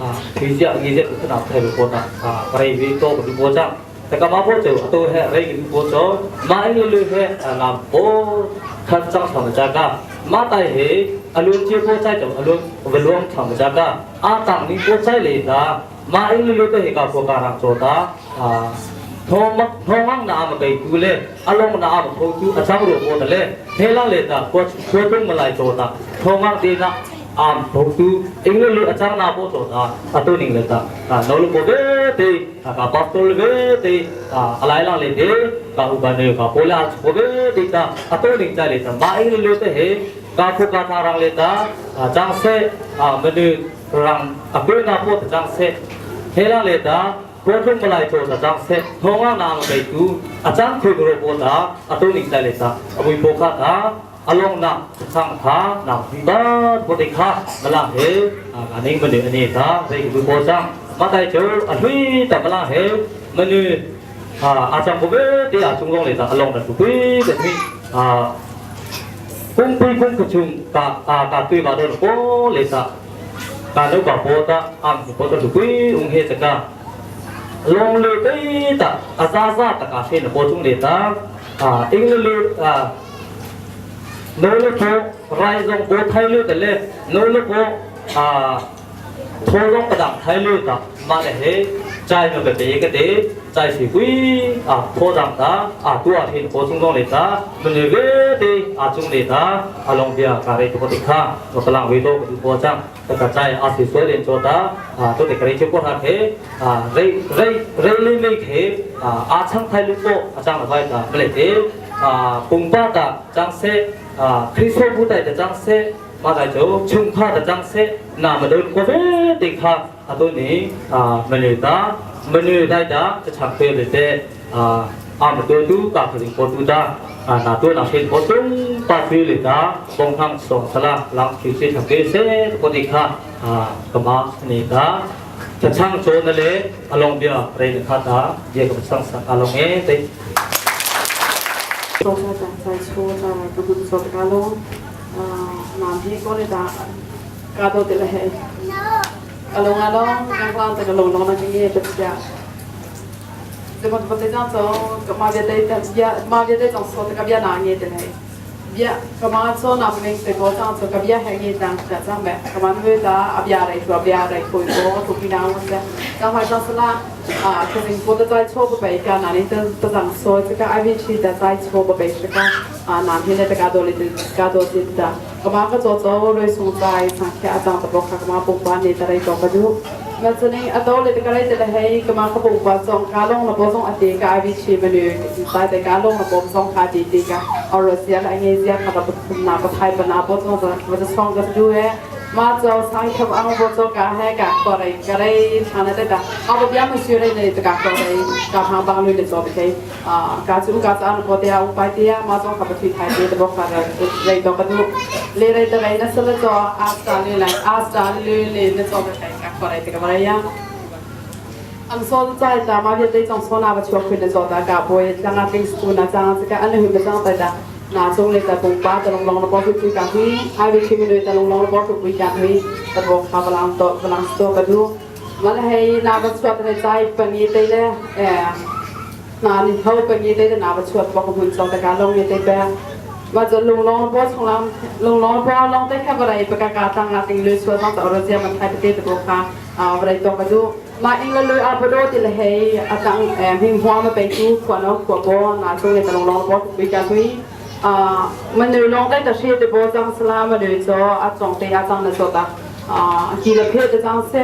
a thi ja ngi je tu na thai ko ta a re vi to ko bo chang ta ka ma bo che to he re ki bo cho ma ing le he na bo khat chang chang cha ka ma tai he alun chi ko chai chong alun veluang chang cha ka a tang ni ko chai le ta ma ing le te he ka ko ka rang cho ta a thong mak thong na ma kai tu le along na ma tho tu a chang ro ko ta le he la le ta ko ko tung ma lai cho ta thong ang ti na am tho tu ing le a chang na po cho ta a tu ning le ta a no lu ko ve te a ka pastor ve te a alai lang le te ka u ba ne ka po la ko ve te ta a tu ning ta le ta ma ing le te he ka phu ka tha rang le ta a chang se a ma nu rang a pe na po ta chang se he la le ta ko thung malai cho ta chang se thonga na ma kai tu a chang khu ro po ta a tu ning ta le ta abui po kha ta along na sang tha na ba po te kha mala he a ning ma ne ani ta ve ku po chang ma tai chu a hui ta mala he ma nu a a chang ko ve te a chung rong le ta along na tu pi te mi a kung pi kung ku chung ka a ka tui ba do ko le ta ka no ka po ta am po ta tu pi ung he ta ka long le te ta a za za ta ka he na po chung le ta England no le ko rai zong ko thai le te le no le ko tho zong ka dang thai le ta ma le he chai no ka te ka te chai si kui a tho dang ta a tu a hin ko chung dong le ta mun le ve te a chung le ta along bia ka re to ko tikha no kalang ve to ko ko chang ta ka chai a si so len cho ta a to te kare che ko ha the a rei rei rei le mei khe a chang thai lu ko a chang la vai ta mle te a pungpa ta chang se a kristo bu tai ta chang se ma dai cho chung kha ta chang se na ma don ko ve te kha a to ni a manu ta manu dai ta cha chang pe le te a a ma to tu ka khring ko tu ta na tu na khin ko tung pa phi le ta bong hang song sala lang khi se chang ke se ko ti kha a kama ni ta cha chang cho na le along bia re kha ta je ka sang sang along e te 做下在在错在不不做个咯，啊，南边过来打，加多啲咧系，阿龙阿龙，刚刚这个龙龙那个嘢不是啊。这么不这样做，个马别对的，别马别对种说这个别拿嘢的嘞，别个马做那不能这个这样做，个别还嘢当这样呗，个马会打阿别来做别来可以做，做比那么些，然后就是啦，啊，可能我的在错不被个哪里都都这样说，这个 I V 区的在错不被这个啊，南边的这个多里的个多些的，个马个做做瑞苏在上下当的不卡个马不管你的来做个就。มาจะนี่อโตเลยตะกะเลยจะให้กมาขบุกว่าซองกาลงระบบซองอเตกาวิชีมนูตายแต่กาลงระบบซองคาดีตีกาออรัสเซียและอังกฤษขดับนาปไทยปนาบซองจะว่าจะซองก็ดูเฮมาเจ้าสังคมอังบซองกาให้กะก็ได้ก็ได้ทางนั้นแต่เอาแบบยามมาซื้อได้ในตะกะก็ได้กาทางบางเลยในจอบไปอ่ากาจูกาจานปเตียอุปายเตียมาซองขับไปไทยเตียตะบอกกันเลยตอกดูเลยเลยตะไรนั่นสละจออาสาเลยแหละอาสาเลยเลยในจอบไปกะก็ได้ตะกะมา呀。俺说在打马别对种说那个球可能做大家不会让俺平时那张这个俺那会张在的，那种的在蹦巴的龙龙的包括追赶会，还有前面的龙龙的包括追赶会，แต่บอกข้าวบลังโตบลังโตกันดูมันให้นาบัชวดในใจปนีเตเลยเออนานี่เขาปนีเตนาบัชวดบอกหุ่นจองแต่การลงเตแปว่าจะลงลงบ่ชงลำลงลงบ่ลงได้แค่อะไรประกาศตั้งงานติงเลยชวนต้องแต่ออเซียมันไทยประเทศตัวค่ะอ่าอะไรตัวกันดูมาอิงเลยอาบโดติเลยให้อาจังเอ่อหิงหัวมาไปดูขวานขวบนาช่วงในตะลงลงบ่วิการทุยอ่ามันเลยลงได้แต่เชื่อแต่บ่จังสลามาเลยจออาจงเตอาจังนะจอตาอ่ากีฬาเพศจังเส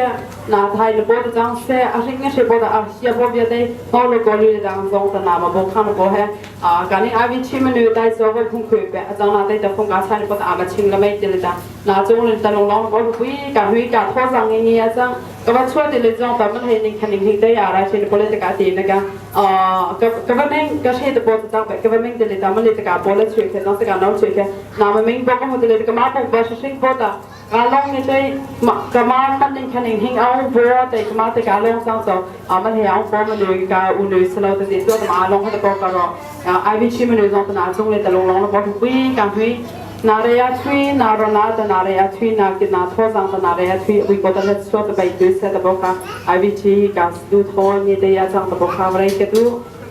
นาไทยบ่จังเสอาชิงเชบ่อาเชียบ่เบียได้ฮอลกอลีจังซองตนามาบ่คันบ่เฮอ่าการนี้อาวิชิมันเลยได้จอว่าคงคุยไปอาจารย์นาได้แต่คงการใช้บ่อามาชิงละไม่เจรจานาจงเลยตะลงลงบ่คุยการคุยการทอสังเงี้ยจังก็ว่าช่วยเดลจงแต่มันให้นิ่งคันนิ่งได้อะไรเช่น political ตีนะคะอ่า government ก็ใช้แต่บ่จังไป government เดลจามันเลยจะการบ่เลยช่วยแค่น้องจะการน้องช่วยแค่นามันไม่บอกก็หมดเลยก็มาบอกว่าชิงบ่ตากาลงนี่ได้กมามันนิ่งคันนิ่งหิงเอาบ่แต่กมาแต่กาลงจังจอ่ามันให้เอาบ่มันเลยกาอุนุสลาแต่ตัวมาลงให้ตะกออ่า IV ชิมันเลยจงตนาจงเลยตะลงลงบ่คุยกันคุยนาเรียทุยนารนาตนาเรียทุยนากินาทอจังตนาเรียทุยวิกตะเลสวตไปดูเสตบอกา IV ชีกาสดูทอนี่เดียจังตบอกาอะไรกดู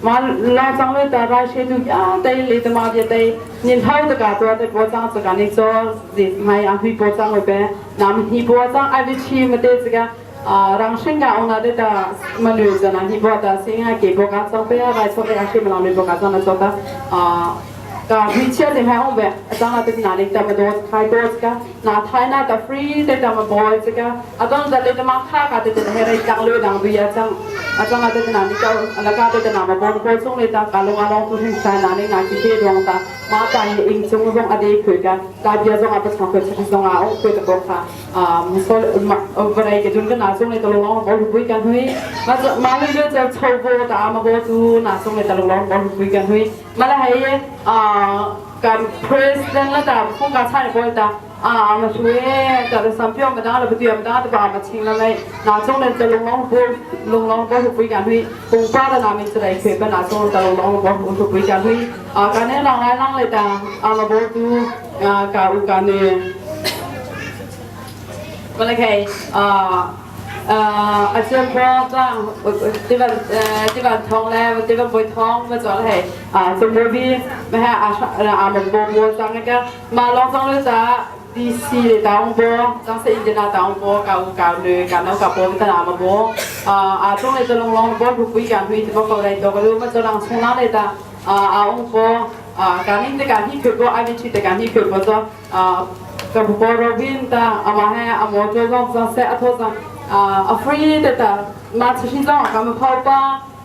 มาลาจังเลยแต่รายเชดูยาเตยเลยตมาเตยนินเท้าตะกาตัวเตยปจังตะกานี่จอสิไม่อาหุยปจังเลยเป็นน้ำฮีปจัง IV ชีมาเตยสิกาอ่ารังชิงกาองนาเดตามันดูจะนะฮีปตาสิงหาเก็บกาจังไปอะไรชอบไปอาชีพมันเลยปกาจังนะจอตาอ่ากาวิเชียร์ที่ให้องเบอาจารย์นาเป็นนาเล็กแต่มาโดนใครโดนกะนาไทยนาแต่ฟรีแต่แต่มาบอยกะอาจารย์จะเลยจะมาฆ่ากะแต่จะให้ไรจังเลยดังวิอาจารย์อาจารย์นาเป็นนานี่ก็แล้วก็แต่นามาบอลบอลช่วงเลยตากาลงอารมณ์ตัวที่ใช้นานี่นาที่เทดวงตามาตายอิงจงจงอดีคุยกันตาเบียจงอาภาษาคุยจะจงอาคุยตะบอกค่ะอ่ามุสลิมอะไรกันจนก็นาช่วงเลยตะลงบอลคุยกันหุยมามาเรื่อยๆจะโชว์โบตามาโบจูนาช่วงเลยตะลงบอลคุยกันหุยมาแล้วให้อ่าการ president ระดับผู้การชาติบอลตาอ่ามาช่วยแต่ละสัมพิวมาด้าเราไปเตรียมด้าแต่ว่ามาชิงแล้วเลยนาช่วงนั้นจะลงน้องบอลลงน้องบอลคุยกันหุยคงป้าจะนามิจะได้คุยกันนาช่วงจะลงน้องบอลคุยกันหุยอ่าการนี้ลองไล่ลองเลยตาอ่ามาบอลดูอ่าการอุการเนี่ยมาเลยใครอ่า A cem po tang tivan tivan thong le tivan boi thong ma cho le a chung bo bi ma ha a a mo bo mo sang ka ma long sang le ta DC le taung bo chang se Indiana taung bo ka u ka le ka no ka bo ta na ma bo a chung le long long bo bu pui ka hui te bo ko dai to ka lu ma cho lang chung na le ta a ung bo ka ning te ka hi khwe bo a vi chi te ka hi khwe bo cho ka bu bo Robin ta ama he a mo cho zong chang se a tho chang a free te ta ma chi zong ka ma phau pa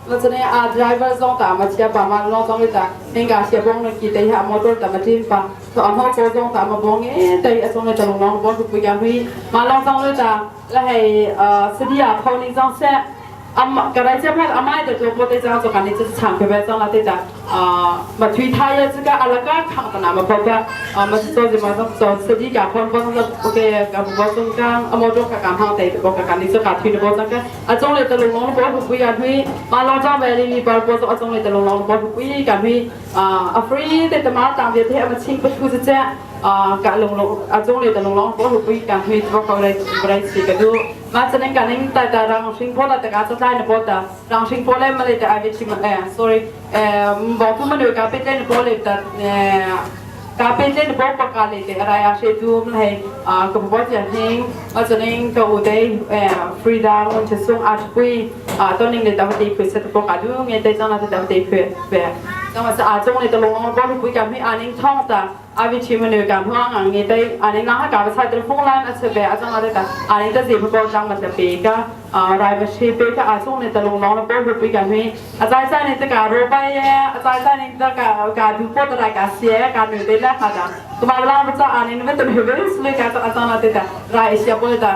ma chane a driver zong ta ma chia pa ma lo zong le ta heng ka sia bong na ki te ha motor ta ma tin pa to a mo ko zong ta ma bong e te a zong le ta long long bo pu ya hui ma long zong le ta la hei sadia phau ning zong se am ka rai che phat amai te to po te chang cho kan ni chang ke be chang la te ta ma thui thai ya ka alaka khang ta na ma po pa ma cho je ma cho sadi ka phon po sa okay ka bo sung ka amo to ka kam hang te bo ka kan ni cho ka thui bo chang ka a chong le ta long long bo pu ya thui ma lo chang ve li li par po cho a chong le ta long long bo pu ka thui a free te ta ma tang ve the ma ching pa thu che ka long long a chong le ta long long bo pu ka thui bo ka rai rai chi ka du ma chanen ka ning ta ta rang sing pho la ta ka cha na po ta rang sing pho le ma le ta a ve chi ma sorry bo pu ma nu ka pe le po le ta ka pe le po pa ka le te ra ya she tu ma he ka bo ja hing ma chanen ka u te frida ngon che sung a pui a to ning le ta ti phu se po ka du nge te chang na ta ti phu be ta ma sa a chong le ta long bo pui ka mi a ning thong ta a vi chi ma nu ka huang ang nge te a ning na ka ba sa te phong lan a che be a chang na ta a ning ta zi phu bo chang ma ta pe ka a rai ma she pe ka a chong le ta long long bo pui ka mi a zai zai ni ta ka ro pa ye a zai zai ni ta ka ka du po ta ra ka sie ka nu te la ha da tu ma la ma cha a ning ma ta me ve le ka ta a chang na te ta rai sia po ta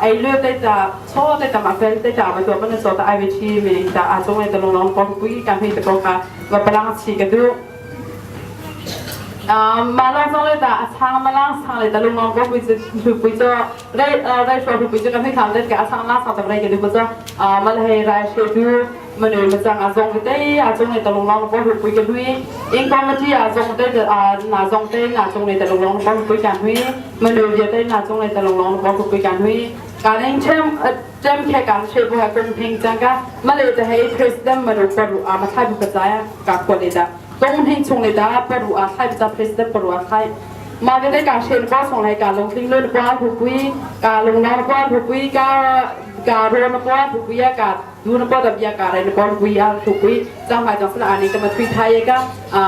ai le te ta cho te ta ma fel te ta ma to ma na so ta ai vi chi mi ta a chong le ta long long bo pui ka mi ta ko ka wa palang chi ka du ma long song le ta a chang ma lang sang le ta lung long bo pui chu pui cho rai rai sho pui chu ka mi tham le ka a chang la sang ta rai ke du bo cho ma le he rai she du ma nu ma chang a zong te a chong le ta lung long bo pui ka hui in committee a zong te a na zong te na chong le ta lung long bo pui ka hui ma nu ye te na chong le ta lung long bo pui ka hui ka ning chem chem khe kan she bo ha kun phing chang ka ma le ta hei president ma ru pa ru a ma thai bu ka cha ka ko le ta tong hing chung le ta pa ru a thai ta president pa ru a thai ma ve te ka shen pa song lai ka long ting le pa hu pui ka long na pa hu pui ka ka ro na pa hu pui ka du na pa da bia ka rai na pa hu pui a hu pui chang mai chang sala ani ta ma thui thai ka a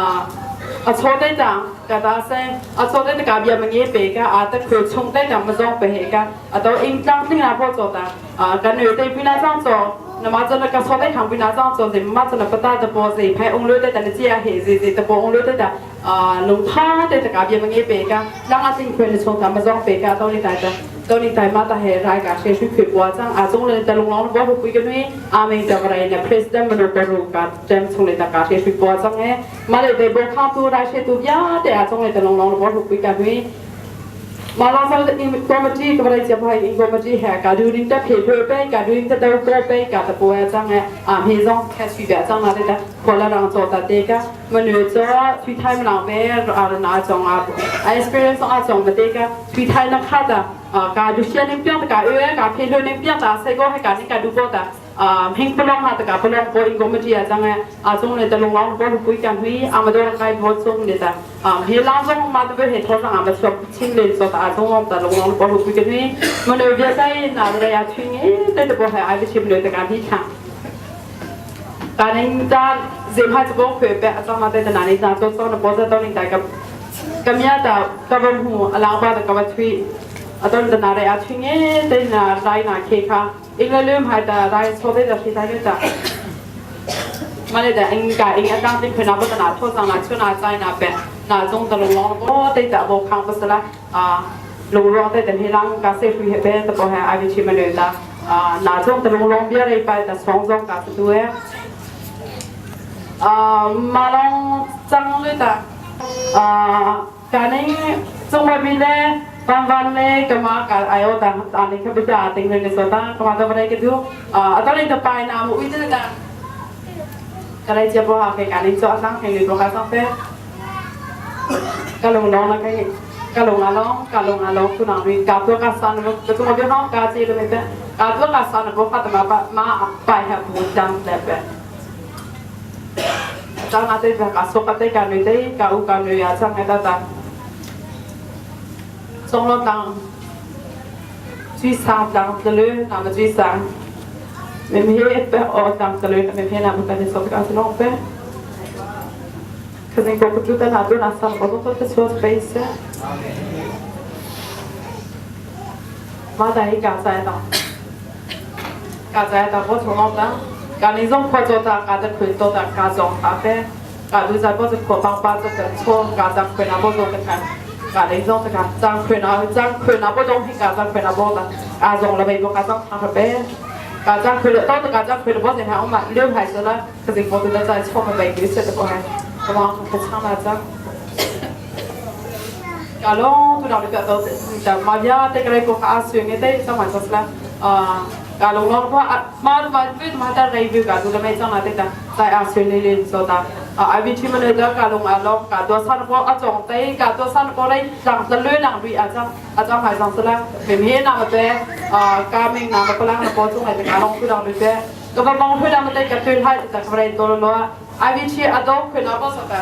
a cho te ta ka ta se a cho te ka bia ma nge pe ka a ta khö chung te ta ma zong pe he ka a to ing tlang ting na po cho ta a ka nu te pi na chang cho na ma cho na ka so te khang pi na chang cho ze ma cho na pata ta po ze phai ong lo te ta na chia he ze ze ta po ong lo te ta a lung tha te ta ka bia ma nge pe ka lang a ting khwe ni chung ta ma zong pe ka to ni ta ta to ni tai ma ta he rai ka she shu khwe bua chang a chong le ta lung long bo pu ka nui a meng ta rai na president ma no pa ru ka chem chung le ta ka she shu bua chang e ma le te bo khang tu rai she tu bia te a chong le ta lung long bo pu ka nui ma la sa in committee ka rai che bhai in committee ha ka du ning ta phe phe pe ka du ning ta do ko pe ka ta po ya chang e a mi zong kha shu bia chang na te ta ko la rang cho ta te ka ma nu cho thui thai ma lang ve a na chong a experience a chong ma te ka thui thai na kha ta ka du sia ning piang ka e ka phe lo ning piang ta se go ha ka ning ka du po ta hing palong ha ta ka palong po in committee a chang e a chong le ta long long po pui kan hui a ma do kai bo chung le ta he lang zong ma tu he tho sang a ma chop ching le so ta a chong om ta long long po pui kan hui ma no bia sai na ra ya thing e te te po ha ai chim le ta ka thi kha ka ning ta zem ha bo khwe pe a chong ma te ta na ni ta to so na po sa to ning ta ka kamya ta ka bam hu alang ba ta ka ba thui a ton ta na ra ya thing e te na rai na khe kha ing le lum hai ta rai so te ta thi ta ta ma le da ing ka ing atang tin phena ba ta na tho sang na chu na chai na pe na jong ta long long bo te ta bo khang pa sala a long long te ta hi lang ka se fu he pe ta bo ha ai chi ma le ta na jong ta long long bia rei pa ta song jong ka tu e a ma long chang le ta a ka ning chung ma bi le van van le ka ma ka ayo ta ta ni ka bi ta ting le so ta ka ma ta ba ke du a ta ni ta pai na mu ui te ta ka lai chia bo ha ke ka ni cho sang ke ni bo ka sang pe ka long long na ka Ka lung a long, ka lung a long tu nang ri ka tu ka san ro ka tu ma hong ka chi le me pe ka tu ka san ro ka ma pa ma pai ha bu dam le pe chang na te ka so ka te ka nui te ka u ka nui a chang ta ta song lo tang chui sang tang tlu na ma chui sang me me pe o tang tlu na me me na ma ka ni so ka so pe Kasi ko kututa na doon asa ko ko te so space. Ma da hi ka sai da. Ka sai da ko chong da. Ka ni zong ko cho ta ka da khun to da ka zong ta pe. Ka du za ko ko bang ba cho ta cho ka za khun na bo zo ta ka. Ka ni zong ta ka zang khun na zang khun na bo dong hi ka zang khun na bo da. A zong la bai bo ka zang ta pe. Ka zang khun to ta ka zang khun bo se ha ma liu hai se la. 可是我都在错个位置，这个还，我往可唱来着。cả lo tôi đọc được cả tôi mà giờ tôi cái này có cả xuyên cái đấy xong rồi sao là cả lo lo qua mà mà tôi mà ta review cả tôi mấy xong là thế ta tại à xuyên lên lên so ta à vì chi mà nơi đó cả lo à lo cả tôi san qua à chồng tay cả tôi san qua đây rằng là lưỡi rằng bị à chăng à chăng phải rằng là mình hiện nào mà bé à cả mình nào mà có lăng là có chung này cả lo tôi đọc được bé ก็บางเพื่อนมันได้กระตุ้นให้แต่กระไรตัวละไอวิชีอดอขึ้นแล้วก็สตา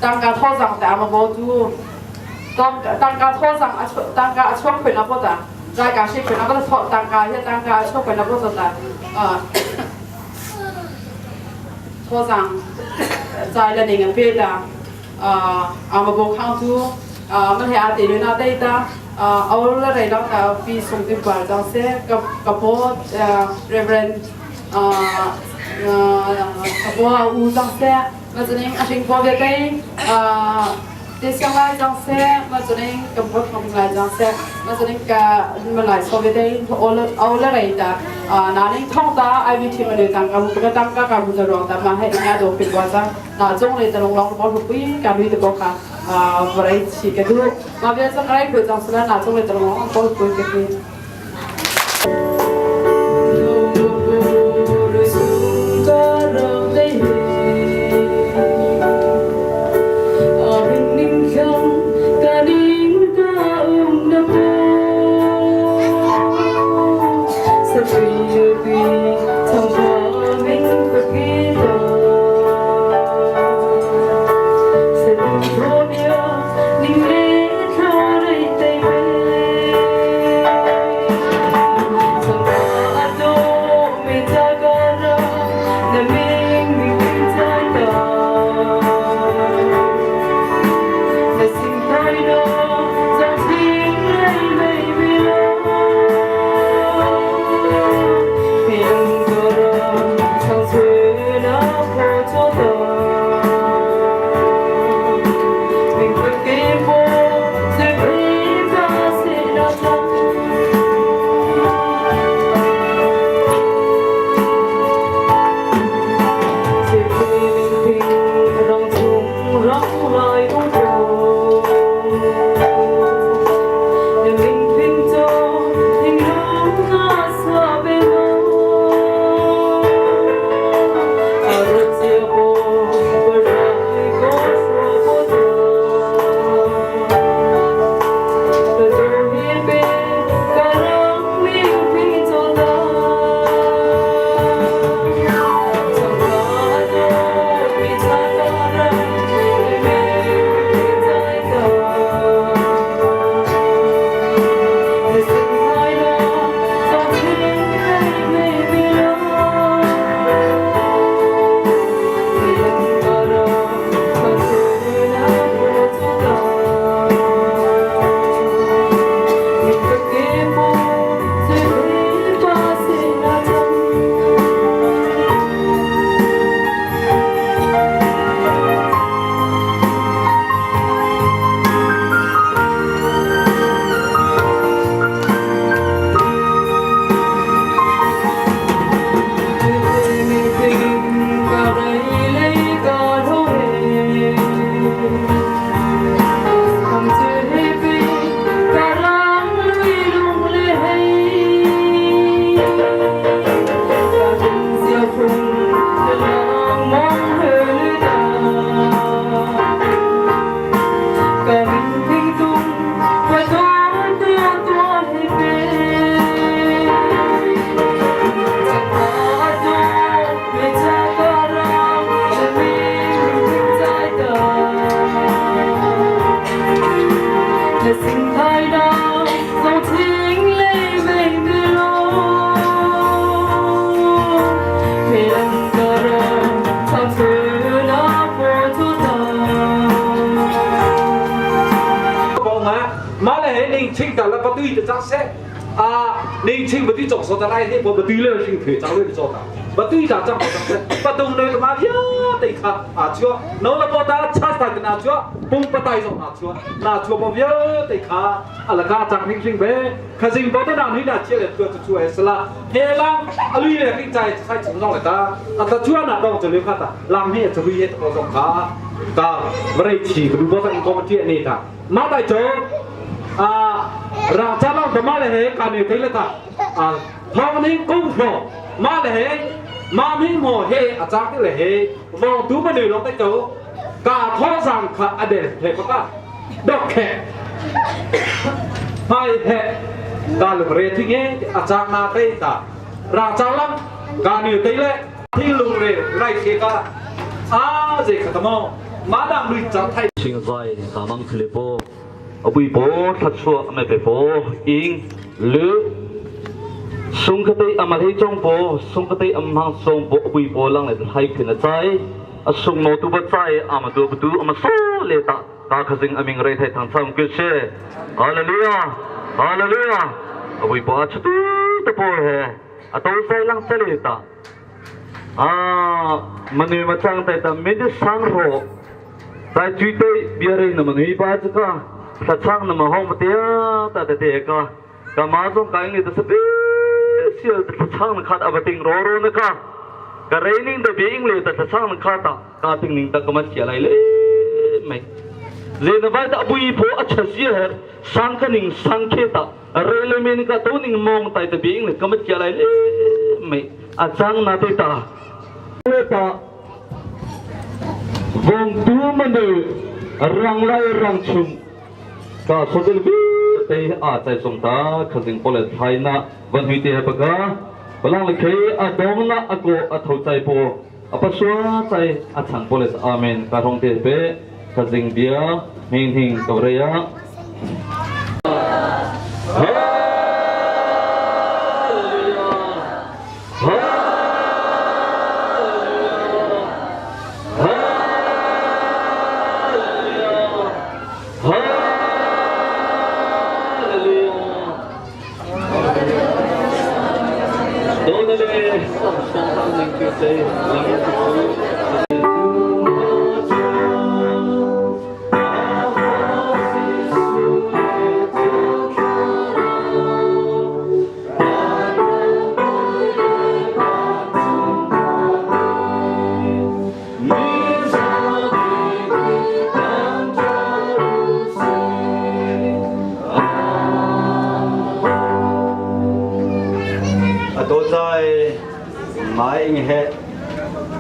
ตั้งการทอสั่งแต่มาบอกดูตั้งตั้งการทอสั่งตั้งการช่วงขึ้นแล้วก็ตารายการชีขึ้นแล้วก็ทอตั้งการที่ตั้งการช่วงขึ้นแล้วก็สตาทอสั่งใจละหนึ่งเพื่อนอ่ามาบอกข้างดูมันให้อาติลุนาได้ตา เอาละไรแล้วแต่ปีสงติบาจังเสกับกับพ่อ Reverend กับพ่ออูจังเสมาจะนิ่งอาชิงพ่อเวทีเดซิงไลจังเสมาจะนิ่งกับพ่อทำงานจังเสมาจะนิ่งกับมาหลายโซเวทีเอาละเอาละไรแต่นานิ่งท่องตาไอวิธีมาเลยตังกับก็ตั้งกับกับจะรองแต่มาให้งานโดเป็นว่าจังนาจงเลยจะลงลองบอลปุ้ยการวิธีบอกค่ะ 我来起个都，那边是来不讲是来哪种来的咯，我不会给。 Sa 你请不对总说的来，你不不对了，先退走了做的，不对咋讲不讲？不动了嘛呀，对卡啊chúa，nó là bỏ ta chát ta cái nào chúa, bung bắt tay rồi nào chúa, nào chúa bỏ vía对卡，啊là cả chẳng hình sinh bé, khá sinh bỏ ta nào ni là chia là chúa chúa ấy là, thế là à lui là cái trái sai chúng rồi ta, à ta chúa nào đâu cho liu khá ta, làm hết cho lui hết có dòng khá, ta vậy chỉ cái bỏ ta có một chuyện này ta, mà tại chỗ à ra cha long mà le he ka ni te le ta à thong ning kung pho ma le he ma ming mo he a cha te le he vong tu ma ni long te cho ka tho sang kha a de he pa ka dok khe hai he ta lu re thi nge a cha na te ta ra cha lang ka ni te le thi lu re rai ke ka a je kha ta mo ma dang lui cha thai ชิงไว้กามังคลิโปอบุยโปทัดชัวอเมเปโปอิงหรือสุงคติอมาเทจงโปสุงคติอมหังทรงโปอบุยโปลังเลไทยขึ้นใจอสุงโนตุบใจอามาดูบดูอามาโซเลตาตาขจิงอมิงเรไทยทางสังกุเชฮาเลลูยาฮาเลลูยาอบุยโปอาชตุตะโปเฮอตอไซลังเซเลตาอ่ามนุษย์มาจังแต่ตาไม่ได้สังโร tại truy tê bia rê nằm người ba chứ cả sa chang nằm hong mà tia ta tê tê cả cả má zong cái người ta sẽ biết ta chang nó khát abating ro ro nó cả cả raining the being le ta chang nó khát ta cả ting ning ta kamat chia lại lệ mày le na vai ta bui pho a cha sia her sang ka ning sang khe ta re le men ka to ning mong tai ta being le kamat chia lại lệ mày a chang na te ta le ta vong tu man de rang lai rang chung ka sodel bi te a chai som ta khazing pole thai na van hui te pa ka balang le khe a dong na a ko a tho chai po a pa swa chai a chang pole amen ka thong te pe khazing bia hing hing to re ya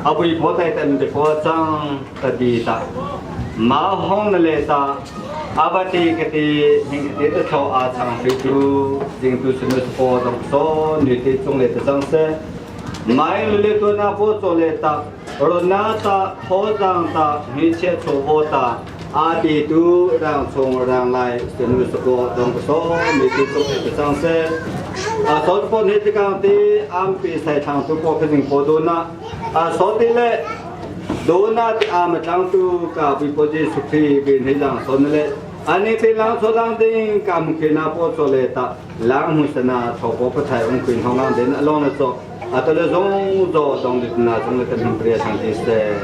阿布婆在等的婆张的地ta，马红的来ta，阿巴蒂个的那个的头阿长水都，印度是那是活动所女的中来的张生，买了多那婆做来ta，而那ta 头上ta，一切出货ta。阿弟都让从让来，是那是活动所女的中来的张生。啊，所以你这个的安比赛场都过肯定活动呢。啊，所以咧，多那阿么当都个比波吉出去给你让说呢咧，啊，你对让说让的，干么去那波做嘞的，让红是那超过不太红坤红让的那弄了做，啊，到了中做中的那中的跟别上的是。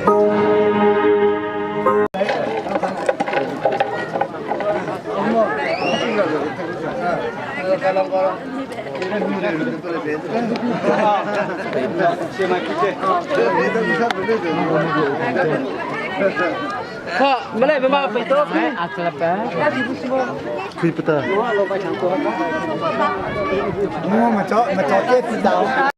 Kuipata. Mua mà cho mà cho chết thì sao?